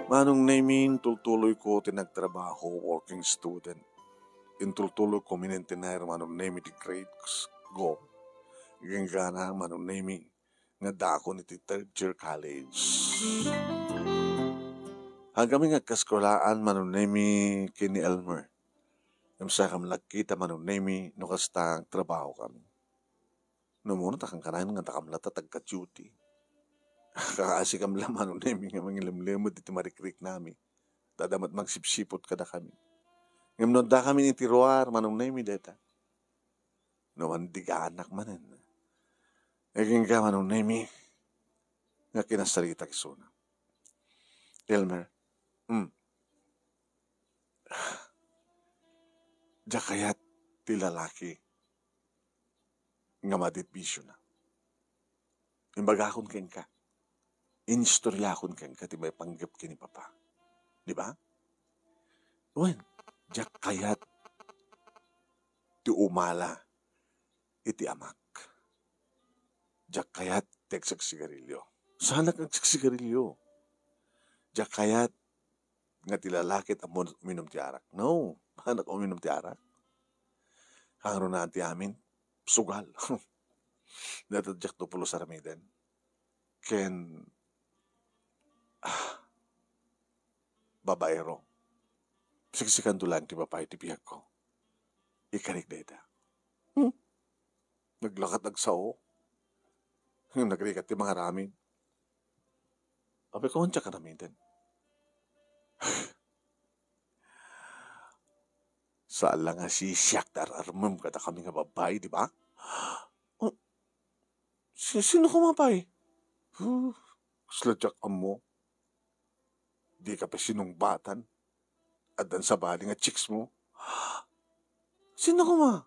Manong Nemi, intultuloy ko ti nagtrabaho, working student. Intultuloy ko minentener, Manong Nemi, ti grades ko. Genggana, Manong Nemi, nga dakon iti third year college. Hagami nga agkaskuelaan, Manong Nemi, ken ni Elmer. Ngem saan kam nagkita, Manong Nemi, no kasta agtrabaho kami. No mano, ta kankanayon nga dakam latta ti agka-duty. Kakaasi kam la, Manong Nemi, nga mangilemlemed iti marikriknami. Ta adda met magsipsiput kadakami. Ngem no adda kami iti ruar, Manong Nemi, dayta. No mandiganak manen. Agingga, Manong Nemi, nga kinasaritak isuna. Elmer, hmm. Diak kayat ti lalaki nga madi ti bisiona. Imbagakon kenka, inistoriakon kenka ti maipanggep ken ni Papa. Di ba? Wen, diak kayat ti umala iti amak. Diak kayat ti agsigsigarilio. Saanak agsigsigarilio. Diak kayat nga ti lalaki ti ammo uminum ti arak. No, saanak uminum ti arak. Kangrunaan ti amin, sugal. Dayta diak to pulos aramiden. Ken, ah, babaero. Siksikanto laeng ti babai ti biagko. Ikarik dayta. Hmm? Naglakat agsao. Ngem nagrigat ti mangaramid. Apay, kuman ti aramiden. Saan la nga sisiak ti ar-armem kadakami nga babai, di ba? Oh, si-, sino koma pay? Huh, kasla diak ammo. Dika pay sinungbatan. Addan sabali nga chicks mo. Sino koma?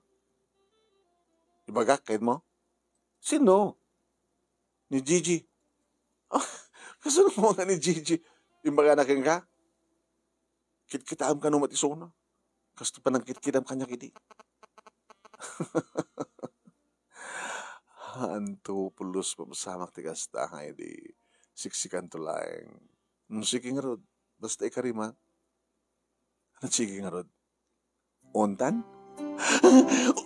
Ibagak kenmo? Sino? Ni Gigi. Ah, kasano koma nga ni Gigi? Imbagana kenka? Kitkitaem kano met isuna. Kastoy panagkitkitam kaniak idi. Anto pulos, mapsamak ti kasta, nga idi siksikanto laeng. Mm, sige ngarud, basta ikarima. Ano, sige ngarud? Ontan?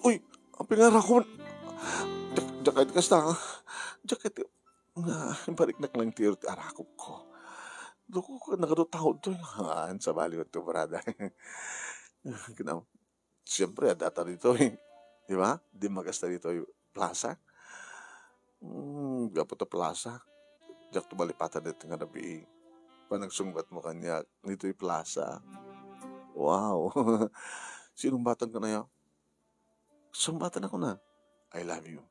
Uy, apay nga arakon. Diak, diak kayat kasta, ha? Diak kayat nga ibariknak lang ti, ti arakopko. Loko ka, nagadu tao to, eh. Ah, sabali mo to, brada. Kinam-, siyempre, adda ta dito, eh. Di ba? Di makasta ditoy plaza. Hmm, gapu ta plaza. Diak to malipatan ditoy nga nabii. Panagsungbatmo kaniak, ditoy plaza. Wow. Sinungbatanko na. Sungbatanko na. "I love you."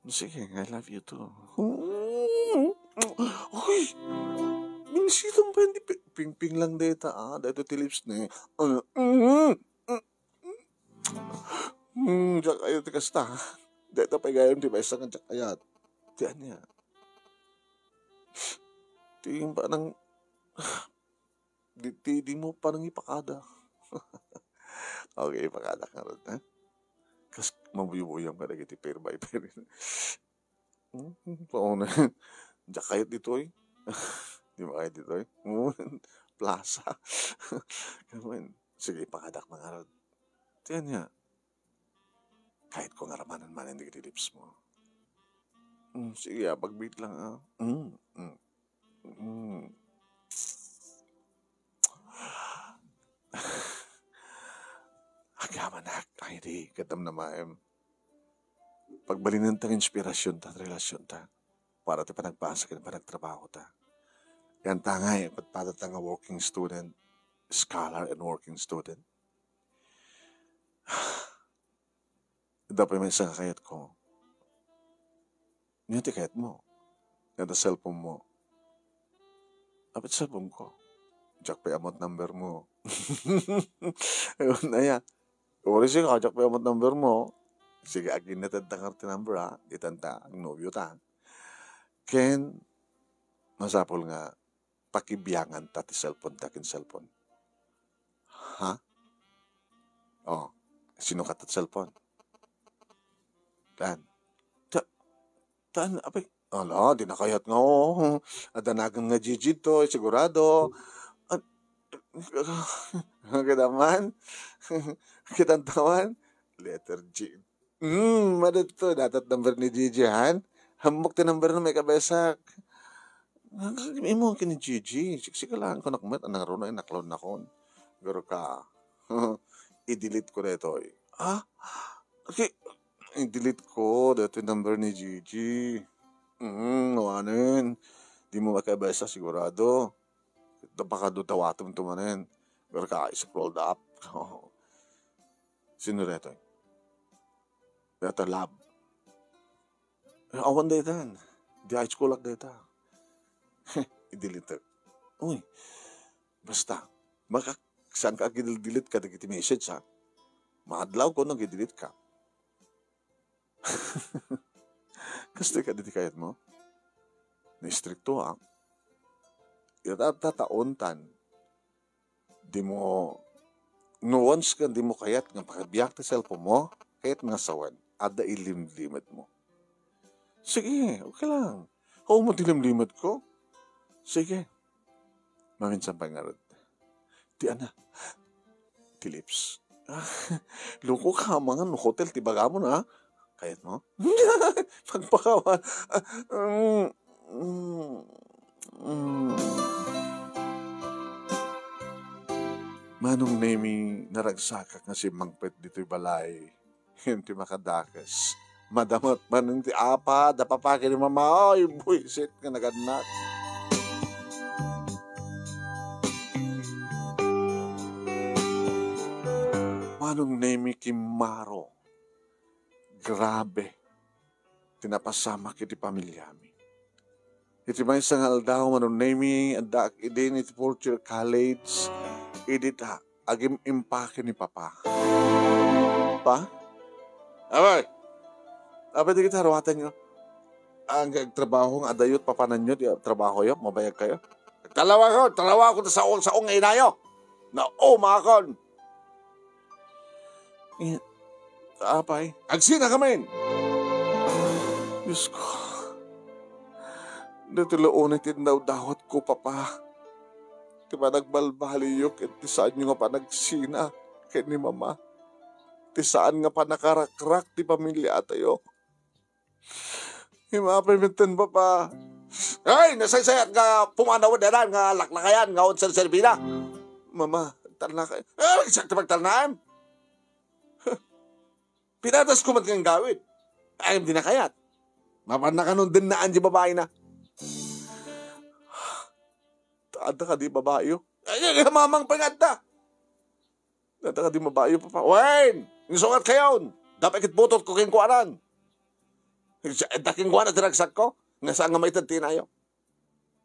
"Sige, I love you too." Uy! Minsitam pa yan, di pi-, pingping lang dayta, ah. Dayta ti lips ni. Hmm, diak kayat ti kasta. Dayta pay gayam ti maysa nga diak kayat. Ti ania? Ti panang, di, ti, dimo panang ipakada. Okay, ipakada ka rin, ha? Kas, mabuybuyan ka dagiti pair by pair. Hmm, paano? Diak kayat ditoy. Di ba kayat ditoy? Plaza. Sige, ipakadak na nga rin. Ti ania? Kayatko nga aramanen manen dagiti lips mo. Mm, sige, ah, pagbiit lang, ah. Mm, mm, mm. Agyamanak, ay di, gaddam na maem. Pagbalinenta nga inspirasionta, relasionta, para ti panagbasa ken panagtrabahota. Yan ta nga, eh, padpadata nga working student, scholar and working student. Adda pay maysa nga kayatko. Ania ti kayatmo? Ania ti cellphone mo? Apay ti cellphone ko? Diak pay ammo ti number mo. Ayun, aya. Uri sika, diak pay ammo ti number mo. Sige, aginnated ta nga ti number, ha? Itan ta, agnobio ta. Ken, masapul nga pakibianganta ti cellphone ta ken cellphone. Ha? Oh, sino kata ti cellphone? Tan. Ta-, tan, apay, ala, di nakayat nga, oh. Adda nagan nga Gigi to, sigurado. At, kita man? Kita man? Letter G. Hmm, madadto, datat number ni Gigi, han? Hammok ti number na may kabesak. Imo ken ni Gigi, siksika lang ko nakmet, anang runa, inaklon nakon. Garo ka. I-delete ko daytoy. Ah? Okay. I-delete ko daytoy number ni Gigi. Hmm, awanen. Di mo makabasa, sigurado. Baka do dawatem to manen. Garo ka, scroll up. Sino daytoy? Dayta love. Eh, awan daytan. Di high school ak dayta. I-delete. Uy, basta, maka-, saan ka agidil-delete kadagiti message, ha? Maadlaw ko nag-delete ka. Kastoy kadi ti kayat mo? Naistrikto, ha? Ita, tataontan. Di mo, no once nga di mo kayat nga pakabiak ti cellphone mo, kayat nga sawen, adda ilimlimed mo. Sige, okay lang. Haw mo ti limlimed ko? Sige. Maminsan pay ngarud. Ti ana? Ti lips. Loko ka, mangan no hotel ti baga mo na. Kayat mo? Pagpakawan. Ah, mm, mm, mm. Manong Nemi, naragsakak nga simmangpet ditoy balay. Ken ti makadakes, madamot manen ti apa, da papa ken ni mama. Ay, buisit nga nagannak. Manong Nemi Kimaro. Grabe ti napasamak iti pamiliami. Iti maysa nga aldaw, Manong Nemi, addaak idin iti fourth year college, idi ta agim-impake ni Papa. Pa? Abay! Abay, dagiti aruatanyo. Ang agtrabaho nga adayo, papananyo, ti trabahoyo, mabayag kayo. Talawa ko, talawa ko, ta sao, sao nga inayo. Naumakon. Eh, apay? Agsina kamin! Diyos ko, daytoy la unay ti indawdawatko, Papa. Ti panagbalbaliyo ket ti saanyo nga panagsina ken ni Mama. Ti saan nga panakarakrak ti pamiliatayo. Imapay metten, Papa. Ay, nasaysayat nga pumanaw dadan nga laklakayan nga unser serbina. Mama, agtalna kay. Ay, siak ti pagtalnaem. Pinatasko met nga inggawid. Ay, di na kayat. Mapanna kanon dennaan di babaina. Adda kadi babayo? Ay, ay, mamang pay nga adda. Adda kadi babayo, Papa? Wen, insukat kayon. Dapay ket butotko kenkuanan. Adda kenkuana ti ragsakko. Nga saan nga maited ti inayo.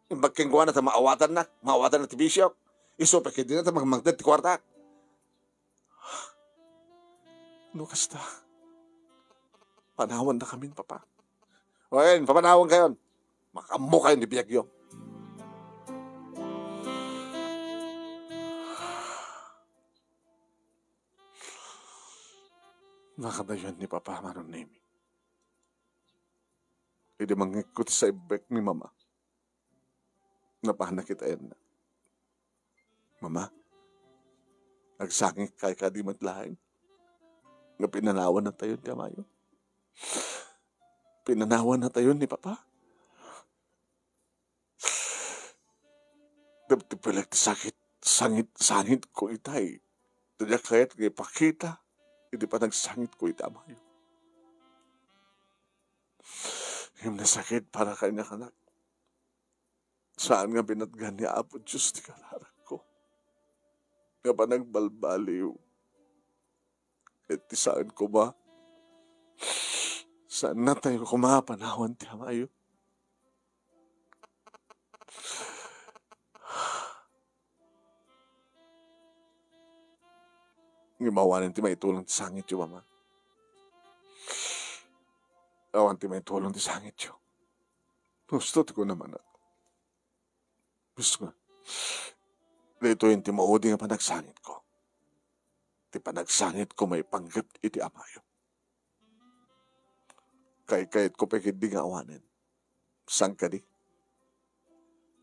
Imbag kenkuana ta maawatannak, maawatannak ti bisiok. Isu pay ket dina ta mangmangted ti kuartak. No kasta, panawannakamin, Papa. Wen, papanawankayon. Makaammokayon ti biagyo. Nakadayon ni Papa, Manong Nemi. Idi mangngegko ti saibbek ni Mama, napanak iti ayanna. Mama, agsangikka kadi met laeng nga pinanawannatayon ti amayo? Pinanawannatayon ni Papa? Dapti pay ti sakit, sangit, sangitko itay. Diak kayat nga ipakita iti panagsangitko iti amayo. Ngem nasakit para kaniak, anak. Saan nga binatgan ni Apo Dios ti kararakko nga panagbalbaliw. Ket ti saan koma, saannatayo koma a panawan ti amayo. Ngem awanen ti maitulong ti sangityo, Mama. Awan ti maitulong ti sangityo. Husto ti kunam, anak. Husto nga. Daytoy ti maudi nga panagsangitko. Ti panagsangitko maipanggep iti amayo. Kaykayatko pay ketdi nga awanen. Saan kadi?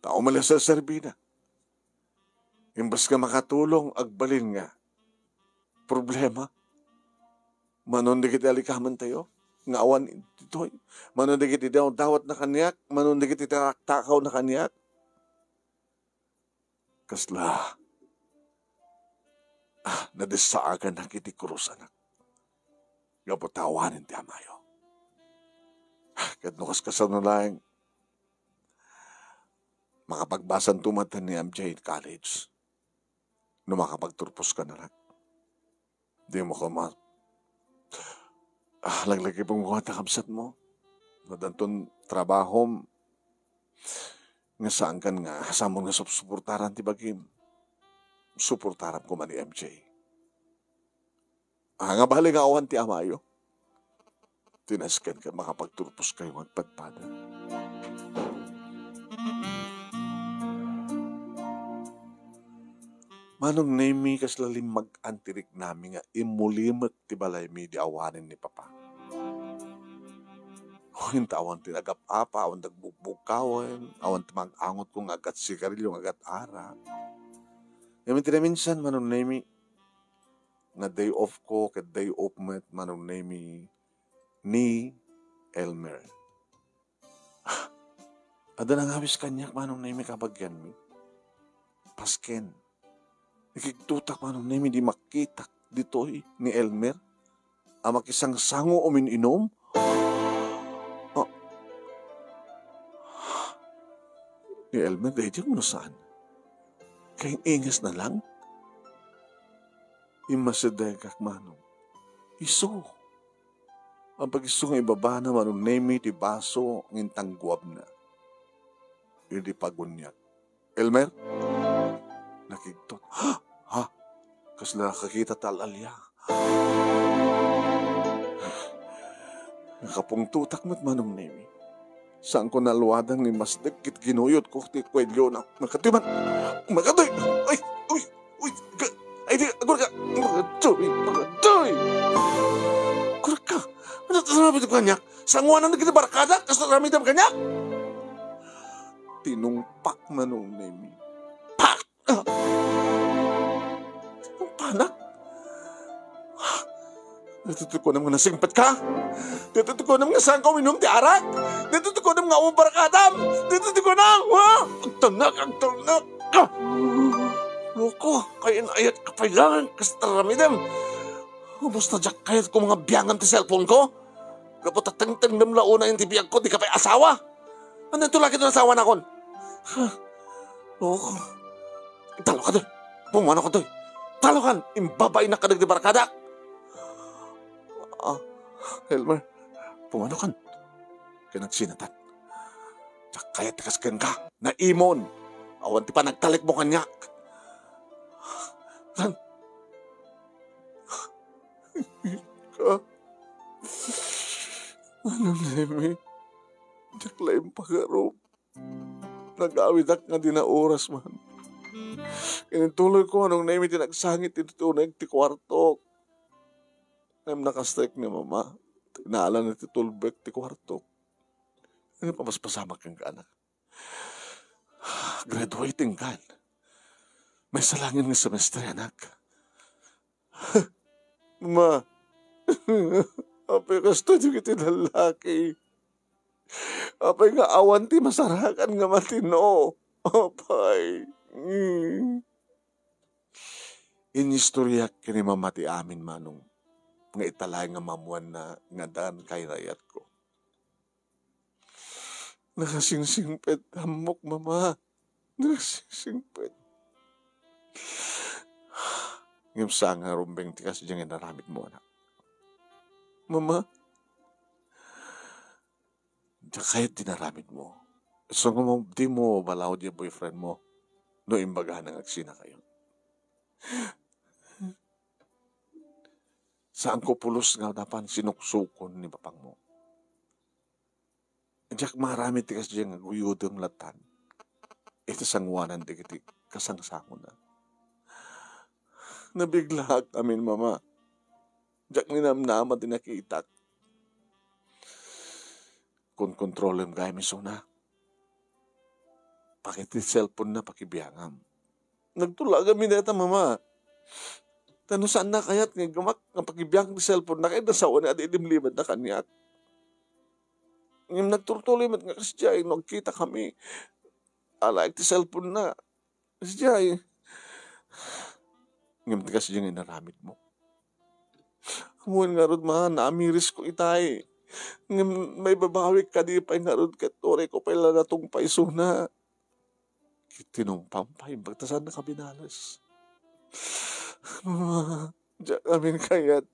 Ta umalis a serbina. Imbes nga makatulong, agbalin nga problema. Mano dagiti alikamantayo nga awan ditoy? Mano dagiti daw-, dawatna kaniak? Mano dagiti taraktakawna kaniak? Kasla, ah, nadessaagannak iti krus, anak. Gapu ta awanen ti amayo. Ah, ket no kaskasano laeng, makapagbasanto met ni M J iti college. No makapagturposka, anak. Dimo koma, ah, laglagipem koma ta kabsatmo. No addanton trabahom, nga saankan nga, saanmo nga sup-, suportaran ti bagim. Suportaram koma ni M J. Ah, nga bale nga awan ti amayo. Ti nasken ket makapagturposkayo nga agpadpada. Manong Nemi, kasla limmag-an ti riknami nga imulimek ti balaymi idi awanen ni Papa. Wen ta awan ti nagap-apa, awan nagbugbugkawen, awan ti mag-angotko nga aggat sigarilio, nga aggat arak. Ngem iti naminsan, Manong Nemi, nga day off ko, ket day off met, Manong Nemi, ni Elmer. Adda nangawis kaniak, Manong Nemi, kabagianmi. Pasken. Nakigtotak, Manong Nemi, idi makitak ditoy ni Elmer a makisangsango umin-inom. Ah. Ni Elmer, daydi no saan? Kaing-ingas na lang? Immasidegak, Manong. Isu. Apag-isu nga ibabana, Manong Nemi, ti baso nga intangguabna. Idi paguniag, "Elmer?" Nakigtot. Ha? Ha? Kasla nakakita ta al-alia. Nakapungtotak met, Manong Nemi. Saanko naaluadan nga immasdek ket ginuyotko ti kuelliona. Makatoy man! Makatoy! Ay! Uy! Uy! Ka-, ay, di, agor ka! Makatoy! Makatoy! Agor ka! Ano ti sinabi ko kaniak? Sanguanan na kita barkada? Kasta ramidam kaniak? Tinungpak, Manong Nemi. Pak! Ah! Panak? Daytoy ti kunam nga nasingpet ka? Daytoy ti kunam nga saanka uminom ti arak? Daytoy ti kunam nga awan barkadam? Daytoy ti kunam, ha? Agtalnak, agtalnak! Ah! Loko, kayan-ayat ka pay laeng, kasta ramidam. Ubos na diak kayatko nga biangam ti cellphone ko. Gapu ta tengtengnem la unay ti biagko, dika pay asawa. Ania to lagi ti asawanakon? Ha? Loko. Talokan, toy. Pumanokan, toy. Talokan. Imbabainak kadagiti barkadak. Ah, Elmer, pumanokan. Ken agsinatan. Diak kayat ti kas kenka. Naimon. Awan ti panagtalekmo kaniak. Tan, ka. Ano, Nemi? Diak la impagarup. Nagawidak nga dina oras man. Intuloyko, Manong Nemi, ti nagsangit iti tuneg ti kuartok. Ngem nakastrek ni Mama. Tinala na ti tulbek ti kuartok. Ano, papaspasamak kenka, anak? Graduating kan. Maysa laeng nga semestre, anak. Ma, apay kastoy dagiti lallaki? Apay nga awan ti masarakan nga matino? Apay. Mm. Inistoryak ken ni Mama ti amin, Manong, nga ita laeng nga maammoanna nga addan kainayatko. Nakasingsingpet ammok, Mama. Nakasingsingpet. Ngem saan nga rumbeng ti kasdiay nga inaramidmo, anak. Mama, diak kayat ti inaramidmo. Isu nga dimo balaod diay boyfriendmo no imbagana nga agsinakayo. Saanko pulos nga adda pansinuksokon ni papangmo. Diak maaramid ti kasdiay nga guyodem latan iti sangoanan dagiti kasangsangonan. Nabiglaak amin, Mama. Diak ninamnama ti nakitak. Konkontrolem gayam isuna. Pakiti cellphone-na, pakibiangam. Nagtulagami dayta, Mama. Ta no saanna kayat nga iggamak nga pakibiang ti cellphone-na, ket nasawan nga adi ilimlimatna kaniak. Ngem nagturtuloy met nga kasdiay no agkitakami. Alaek ti cellphone-na. Kasdiay. Ngem ti kasdiay nga inaramidmo. Ammoen ngarud, Ma, naamirisko itay. Ngem maibabawik kadi pay ngarud ket urayko pay la natungpay isuna. Ket tinumpam pay, imbag ta saan nakabinales. Ma, diak amin kayat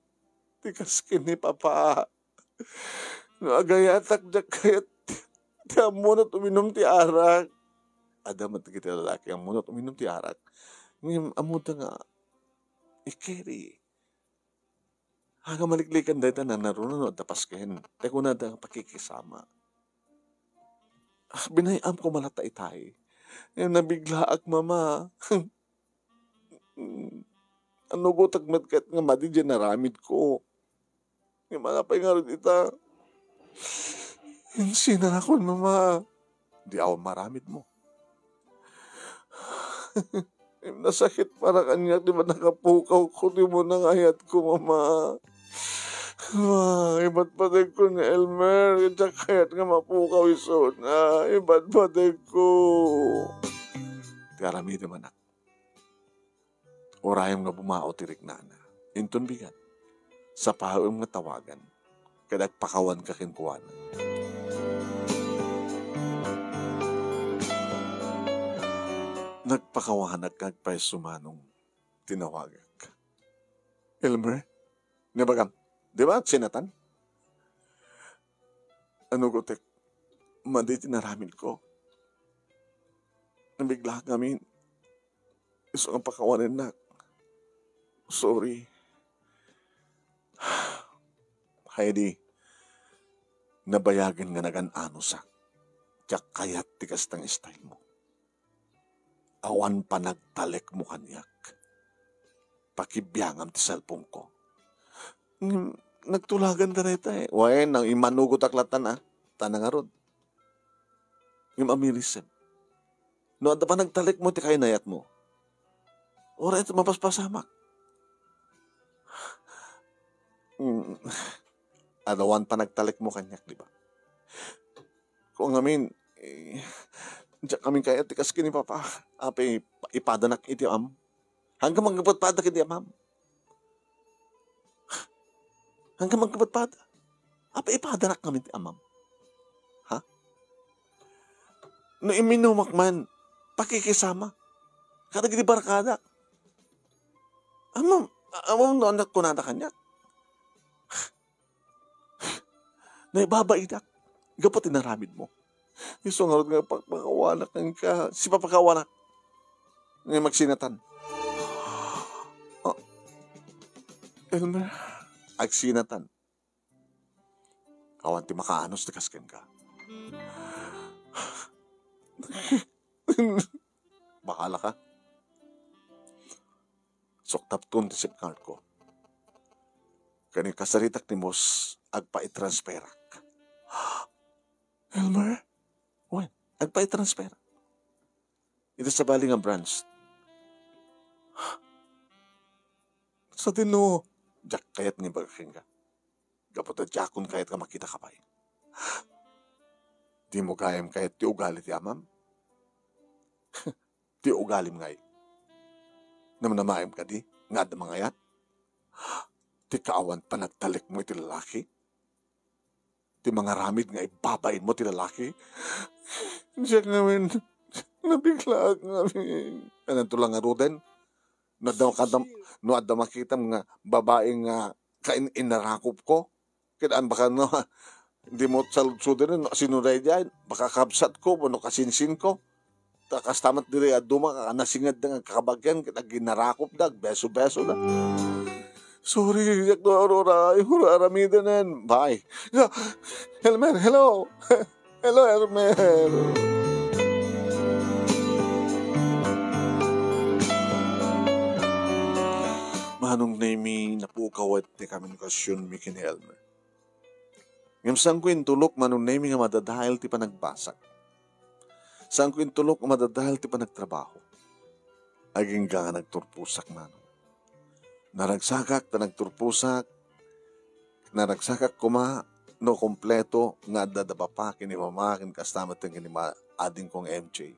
ti kas ken ni Papa. No agayatak, diak kayat ti ammonak uminum ti arak. Adda met dagiti lalaki ammonak uminum ti arak. Ngem ammoda nga ikeri. Aga maliklikan dayta nanaruna no adda pasken. Ti kunada nga pakikisama. Ah, binay-amko man latta itay. Ngem nabiglaak, Mama. Anugotak met ket nga madi diay inaramidko. Ngem apay ngarud ita? Insinakon, Mama. Di awan maaramidmo. Nasakit para kaniak, di ba, nakapukawko, di mo nangayatko, Mama. Ma, ibadbadegko ni Elmer. Diak kayat nga mapukaw isuna. Ibadbadegko. Ti aramidem, anak. Urayem nga bumao ti riknana. Inton bigat, sapaem nga tawagan, ket agpakawanka kenkuana. Nagpakawanak nga agpayso, Manong, tinawagak. Elmer, nabagam, di ba agsinatan? Anugotek, madi ti inaramidko. Nabiglaak ngamin. Isu nga pakawanennak. Sorry. Heidi, nabayagen nga nagan-anusak. Diak kayat ti kasta nga style mo. Awan panagtalekmo kaniak. Pakibiangam ti cellphone ko. Ngem nagtulagan ta dayta, eh. Wen, nang imanugotak latta, ah. Tana ngarud. Ngem amirisem. No adda panagtalekmo ti kainayatmo, uray ta mapaspasamak. Mm. Adda awan panagtalekmo kaniak, di ba? Kung ngamin, eh, diak ngamin kayat ti kas ken ni Papa. Apay, ipadanak iti am-, Hanggang mangipatpadak iti amam. Ngem agpadpada. Apay ipadanak ngamin ti amam? Ha? No iminumak man, pakikisama kadagiti barkadak. Ammom, ammom no ania kunada kaniak? Naibabaidak gapu ti inaramidmo. Isu ngarud nga pakpakawanak kenka, sipapakawanak. Nga magsinatan. Ah, Elmer, agsinatan. Awan ti makaanus ti kas kenka. Bahala ka. Suktapkon ti sim card ko. Ken kasaritak ni boss, agpaitransferak. Elmer? Wen, agpaitransfer. Iti sabali nga branch. Sadino, diak kayat nga ibaga kenka. Gapu ta diakon kayat nga makitaka pay. Dimo gayam kayat ti ugali ti amam? Ti ugalim ngay. Namnamaem kadi nga adda mangayat? Ti kaawan panagtalekmo iti lalaki? Ti mangaramid nga ibabainmo ti lalaki? Diak ngamin, nabiglaak ngamin. Kananto lang ngaruden? No adda, kadam-, no adda makitam nga babai nga kain-inarakupko, ket an baka no, dimo saludsoden no sino daydiay, baka kabsatko wenno kasinsinko. Ta kasta met diri a duma a nasinged nga agkakabagian ket aginarakupda, agbeso-besoda. Sorry, diak no aruray, aramidenen. Bye. Ya, Elmer, hello. Hello, Elmer. Manong Nemi, napukaw ti komunikasionmi ken ni Elmer. Ngem saanko intulok, Manong Nemi, nga madadael ti panagbasak. Saanko intulok nga madadael ti panagtrabaho. Agingga nga nagturposak, Manong. Naragsakak ta nagturposak. Naragsakak koma no kompleto nga adda da papa ken ni mama ken kasta met ken ni ma-, adingko nga M J.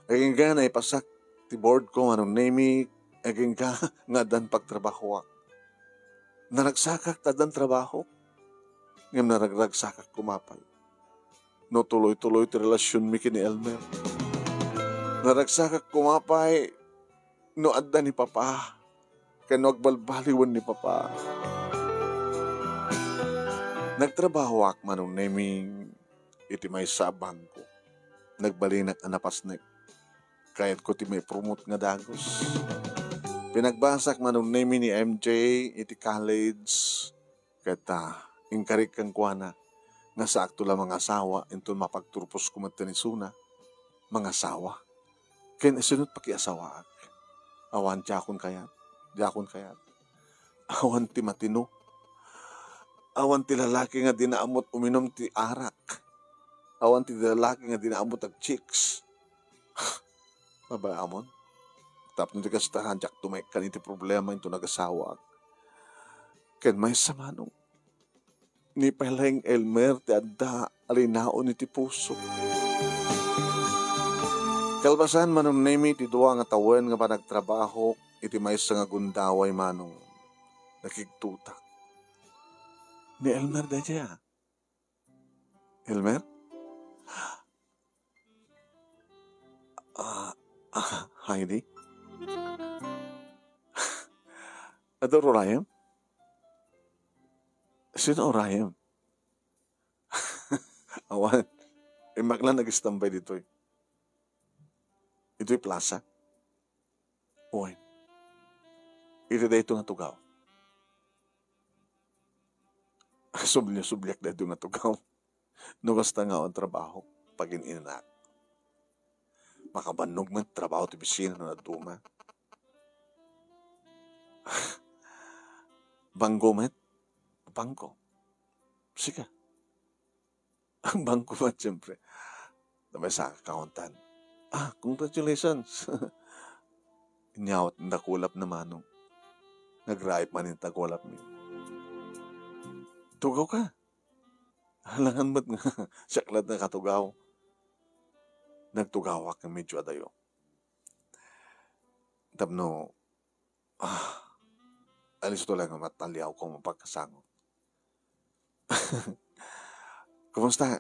Agingga naipasak ti board ko, Manong Nemi, agingga nga addan pagtrabahoak. Naragsakak ta addan trabaho, ngem naragragsakak koma pay no tuloy-tuloy ti relasionmi ken ni Elmer. Naragsakak koma pay no adda ni Papa, ken no agbalbaliwen ni Papa. Nagtrabahoak, Manong Nemi, iti maysa a bangko. Nagbalinak a napasnek. Kayatko ti maipromote nga dagus. Pinagbasak, Manong Nemi, ni M J iti college ket, ah, inkarik kenkuana nga saakto la mangasawa inton mapagturposko met ti isuna. Mangasawa? Ken isunot pakiasawaak? Awan, diakon kayat. Diakon kayat. Awan ti matino. Awan ti lalaki nga dina ammot uminum ti arak. Awan ti lalaki nga dina ammot agchicks. Babaamon. Tapno ti kasta, diak tumaekkan iti problema inton agasawaak. Ken maysa, Manong, ni pay laeng Elmer ti adda a linaon iti puso. Kalpasan, Manong Nemi, ti dua nga tawen nga panagtrabahok iti maysa nga gundaway, Manong, nakigtotak. Ni Elmer daydiay, a. Elmer? Ah, ah, Heidi? Adda urayem? Sino urayem? Awan. Immaklan nagistambay ditoy. Itoy plaza. Wen. Iti daytoy nga tugaw. Subli-subliak daytoy nga tugaw. No kasta nga awan trabaho, pagin-inanak. Makabannog met trabaho ti bisina no aduma. Bangko met. Bangko. Sika. Bangko met, siyempre. Sabay sa kauntan. Ah, congratulations. Inyawat ni dakulap na, Manong. Nagraip man ni dakulap mi. Tugaw ka. Alangan met nga siak latta nakatugaw. Nagtugawak nga medyo adayo. Tapno, ah, Alisto lang nga mataliawko nga pagkasango. Kumusta?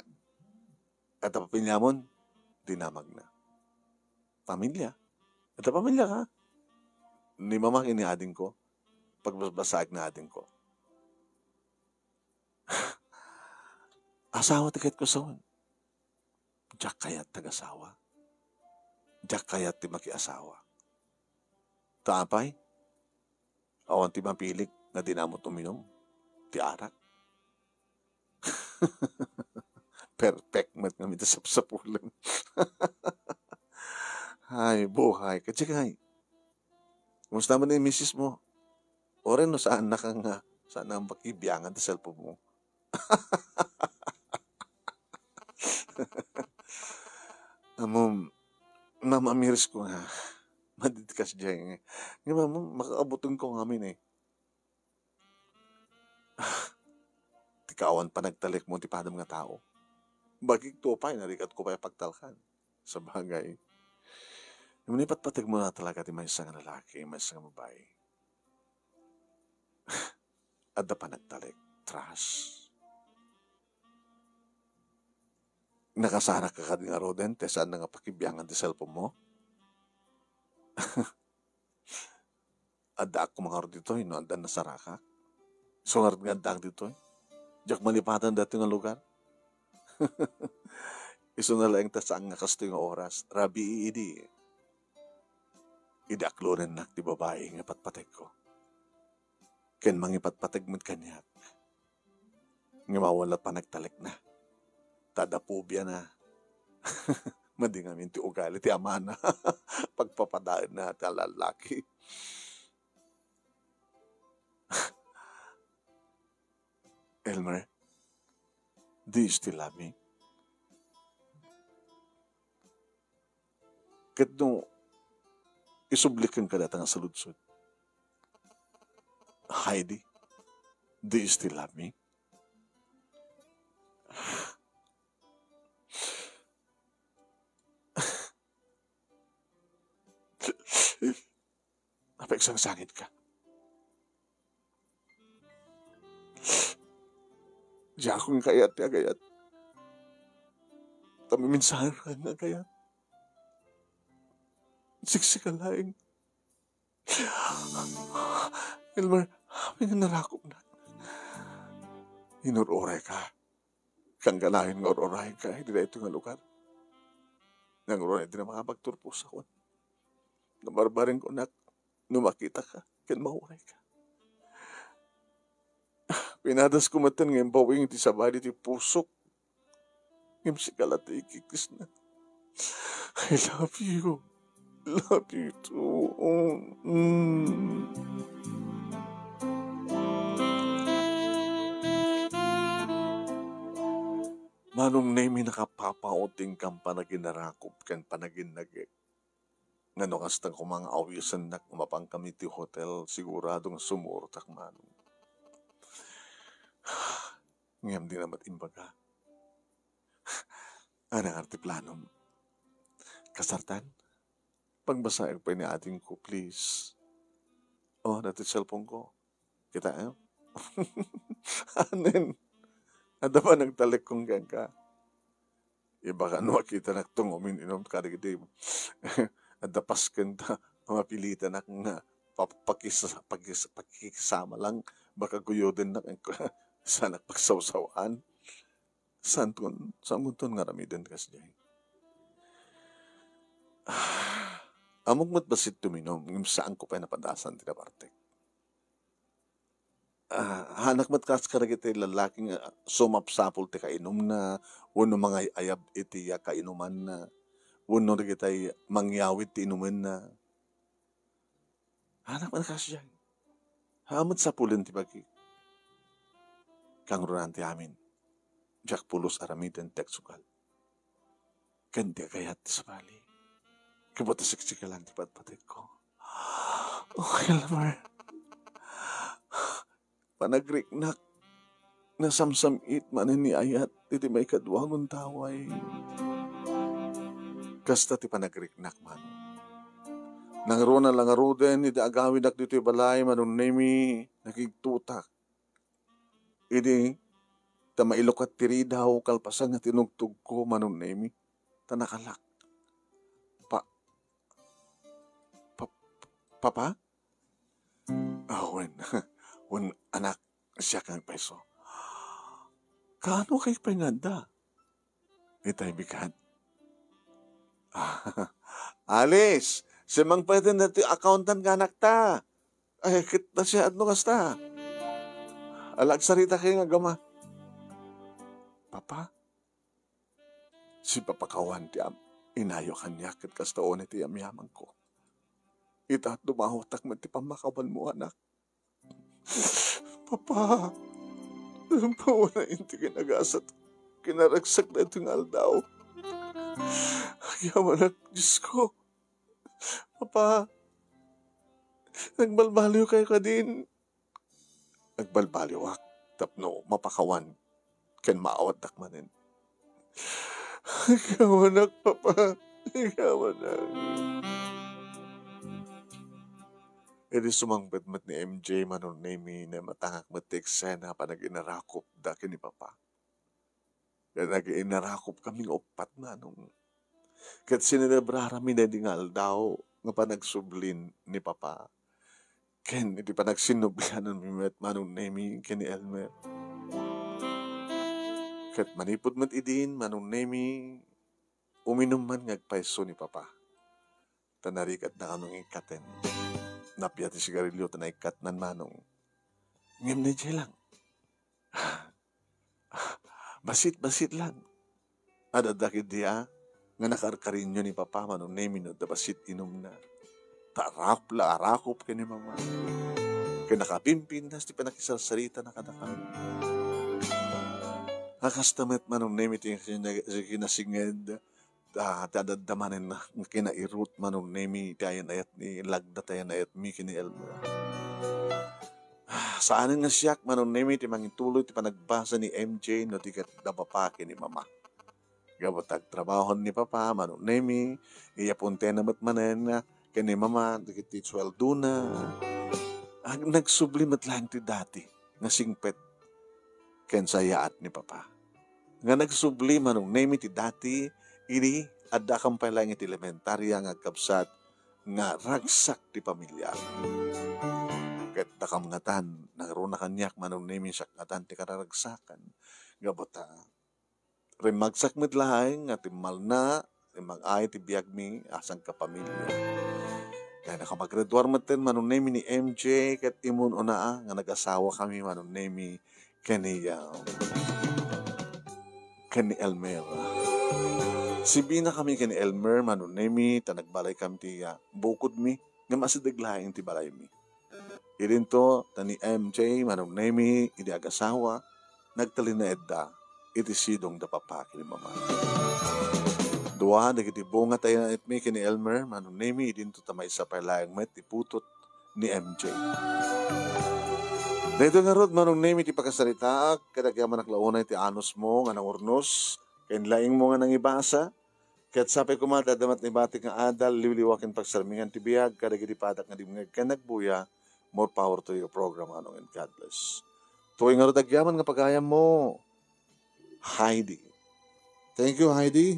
Adda pamiliamon? Dinamagna. Pamilia? Adda pamiliaka? Ni mama ken ni adingko. Pagbasbasaek ni adingko. Asawa ti kayatko sawen. Diak kayat ti agasawa. Diak kayat ti makiasawa. Ta apay? Awan ti mapilik nga dinamot uminom ti arak. Perfect met ngamin ti sapsapulen. Ay, buhay. Kadi kay, kumusta man ni misis mo? Oray no saannak nga, saannak nga pakibiangan ti cellphone mo. Ammom, mamamirisko nga. Madidkas diay nga. Nga, mama, makaabutonko ngamin eh. Ti kaawan panagtalekmo ti padam nga tao. Bagik to pay, narikatko pay a pagtalkan. Sabagay, ngem ipatpategmo na talaga ti maysa nga lalaki, maysa nga babai. Adda panagtalek, trust. Nakasarak ka kadi ngaruden, ti saanna nga pakibiangan ti cellphone mo? Addaak koma ngarud ditoy no adda nasarakak. Isu ngarud nga addaak ditoy. Diak malipatan daytoy nga lugar. Isuna laeng ta saan nga kastoy nga oras. Rabii idi. Idi aklonennak ti babai nga patpategko. Ken mangipatpateg met kaniak. Ngem awan la panagtalekna. Ta adda pobiana. Madi ngamin ti ugali ti amana. Pagpapadaenna ti lallaki. Elmer, do you still love me? Ket no, isubli kenka dayta nga saludsod. Heidi, do you still love me? Napagsangsangit ka. Diakon kayat ti agayat. Ta maminsan nga agayat. Siksika laeng. Elmer, amin nga narakopnak. Inur-urayka. Kangkanayon nga ur-urayenka iti daytoy nga lugar. Nangruna iti na makapagturpos akon. Nabarbarengko, nak, no makitaka ken maurayka. Pinadasko metten nga imbawing iti sabali ti pusok. Ngem sika la ti ikikisna. I love you. Love you too. Mm. Manong Nemi, nakapapaot ti inkam panaginarakop ken panaginnagek. Nga no kasta koma nga awisennak nga mapankami ti hotel, sigurado nga sumurotak, Manong. Ngem di na met imbaga. Ania nga ti planom? Kasartan? Pagbasaek pay ni adingko, please. Oh, dati cellphone ko. Kita, eh? Anen? Adda panagtalek kenka. Ibagak no makitanak ti uminom kadagiti adda pasken ta mapilitanak nga pap-, pakis-, pakis-, pakisama lang, baka guyodennak, saanak pagsawsawan. Saanton, saanton nga aramiden kasdiay. Ammok met bassit ti uminom, ngem saanko pay napadasan ti nabartek. Ah, haanak met kas kadagiti lallaki nga sumapsapul ti kainumna, wenno mangay-ayab iti kainumanna, wenno dagiti mangyawid ti inumenna. Haanak met kasdiay. Haan met sapulen ti bagik. Kangrunaan ti amin. Diak pulos aramiden ti agsugal. Ken ti agayat ti sabali. Ket siksika lang ti patpategko. Oh, Elmer. Panagriknak. Nasamsam-it manen ni ayat iti maikadua nga untaway. Kasta ti panagriknak, Manong. Nangruna la ngaruden idi agawidak ditoy balay, Manong Nemi, nakigtutak. Idi ta mailukat ti ridaw, kalpasan nga tinugtogko, Manong Nemi, ta nakalak. Pa-, pa-, Papa? Ah, wen, wen, anak, siak nga agpayso. Kaano kay pay nga adda? Itay bigat. Alice, simmangpet daytoy accountant nga anakta. Ay, ket ta siak no kasta. Ala, agsarita kay nga agama. Papa, si Papa Kawan ti am-, inayo kaniak ket kasta unay ti yamyamangko. Ita, dumahotak met ti pammakawanmo, anak. Papa, pauna inti kinagasat, kinaragsak daytoy nga aldaw. Agyamanak, Diosko. Papa, nagbalbaliw kayo kadin. Nagbalbaliwak tapno mapakawan ken maawatdak manen. Agyamanak, Papa. Agyamanak. Idi sumangpet met ni M J, Manong Nemi, naimatangak met ti eksena, panaginarakupda ken ni Papa. Ket naginarakupkami nga uppat, Manong. Ket sinelebrarami daydi nga aldaw nga panagsubli ni Papa. Ken iti panagsinnubliananmi met, Manong Nemi, ken ni Elmer. Ket manipud met idin, Manong Nemi, uminum man nga agpayso ni Papa. Ta narikatnakami nga ikkaten. Napia ti sigarilio ta naikkatnan, Manong. Ngem ni Jay lang. Basit-basit lang. Adda dagiti a nga nakarkarinyo ni Papa, Manong Nemi, no adda basit inumna. Ta arakop la arakop ken ni Mama. Ken nakapimpintas ti panakisarsaritana kadakami. A kasta met, Manong Nemi, ti kinasinged, ah, ti adda manen nga kinairut, Manong Nemi, ti ayan-ayat ni Lagda, ti ayan-ayatmi ken ni Elmer. Ah, saanen nga siak, Manong Nemi, ti mangituloy ti panagbasa ni M J no di ket da Papa ken ni Mama. Gapu ta agtrabaho ni Papa, Manong Nemi, iya puntena met manen nga ken ni Mama, dagiti sueldona. Ag-, nagsubli met laeng ti dati nga singpet ken sayaat ni Papa. Nga nagsubli, Manong Nemi, ti dati, idi adda kam pay laeng iti elementaria nga agkabsat nga ragsak ti pamiliam. Ket dakam ngatan, nangruna kaniak, Manong Nemi, siak ngatan ti kararagsakan. Gapu ta, rimmagsak met laeng nga timmalna, rimmag-ay ti biagmi a sangkapamilya. Dayta nga paggraduar metten, Manong Nemi, ni M J ket immun-una nga nagasawa kami, Manong Nemi, ken ni, ah, ken ni Elmer. Sibina kami ken ni Elmer, Manong Nemi, ta nagbalay kami ti, ah, bukodmi, ngem asideg laeng ti balaymi. Idinto, ta ni M J, Manong Nemi, idi agasawa, nagtalinaedda iti sidong da Papa ken ni Mama. Dua dagiti bunga ti ayan-ayatmi ken ni Elmer, Manong Nemi, idinto ta maysa pay laeng met ti putot ni M J. Daytoy ngarud, Manong Nemi, ti pakasaritaak, ket agyamanak la unay ti anusmo nga nangurnos, ken laingmo nga nangibasa, ket sapay koma ti adda met naibatik nga adal, liwliwa ken pagsarmingan ti biag kadagiti padak nga dimngeg ken nagbuya. More power to your program, Manong, and God bless. Toy ngarud agyaman nga pagayammo, Heidi. Thank you, Heidi.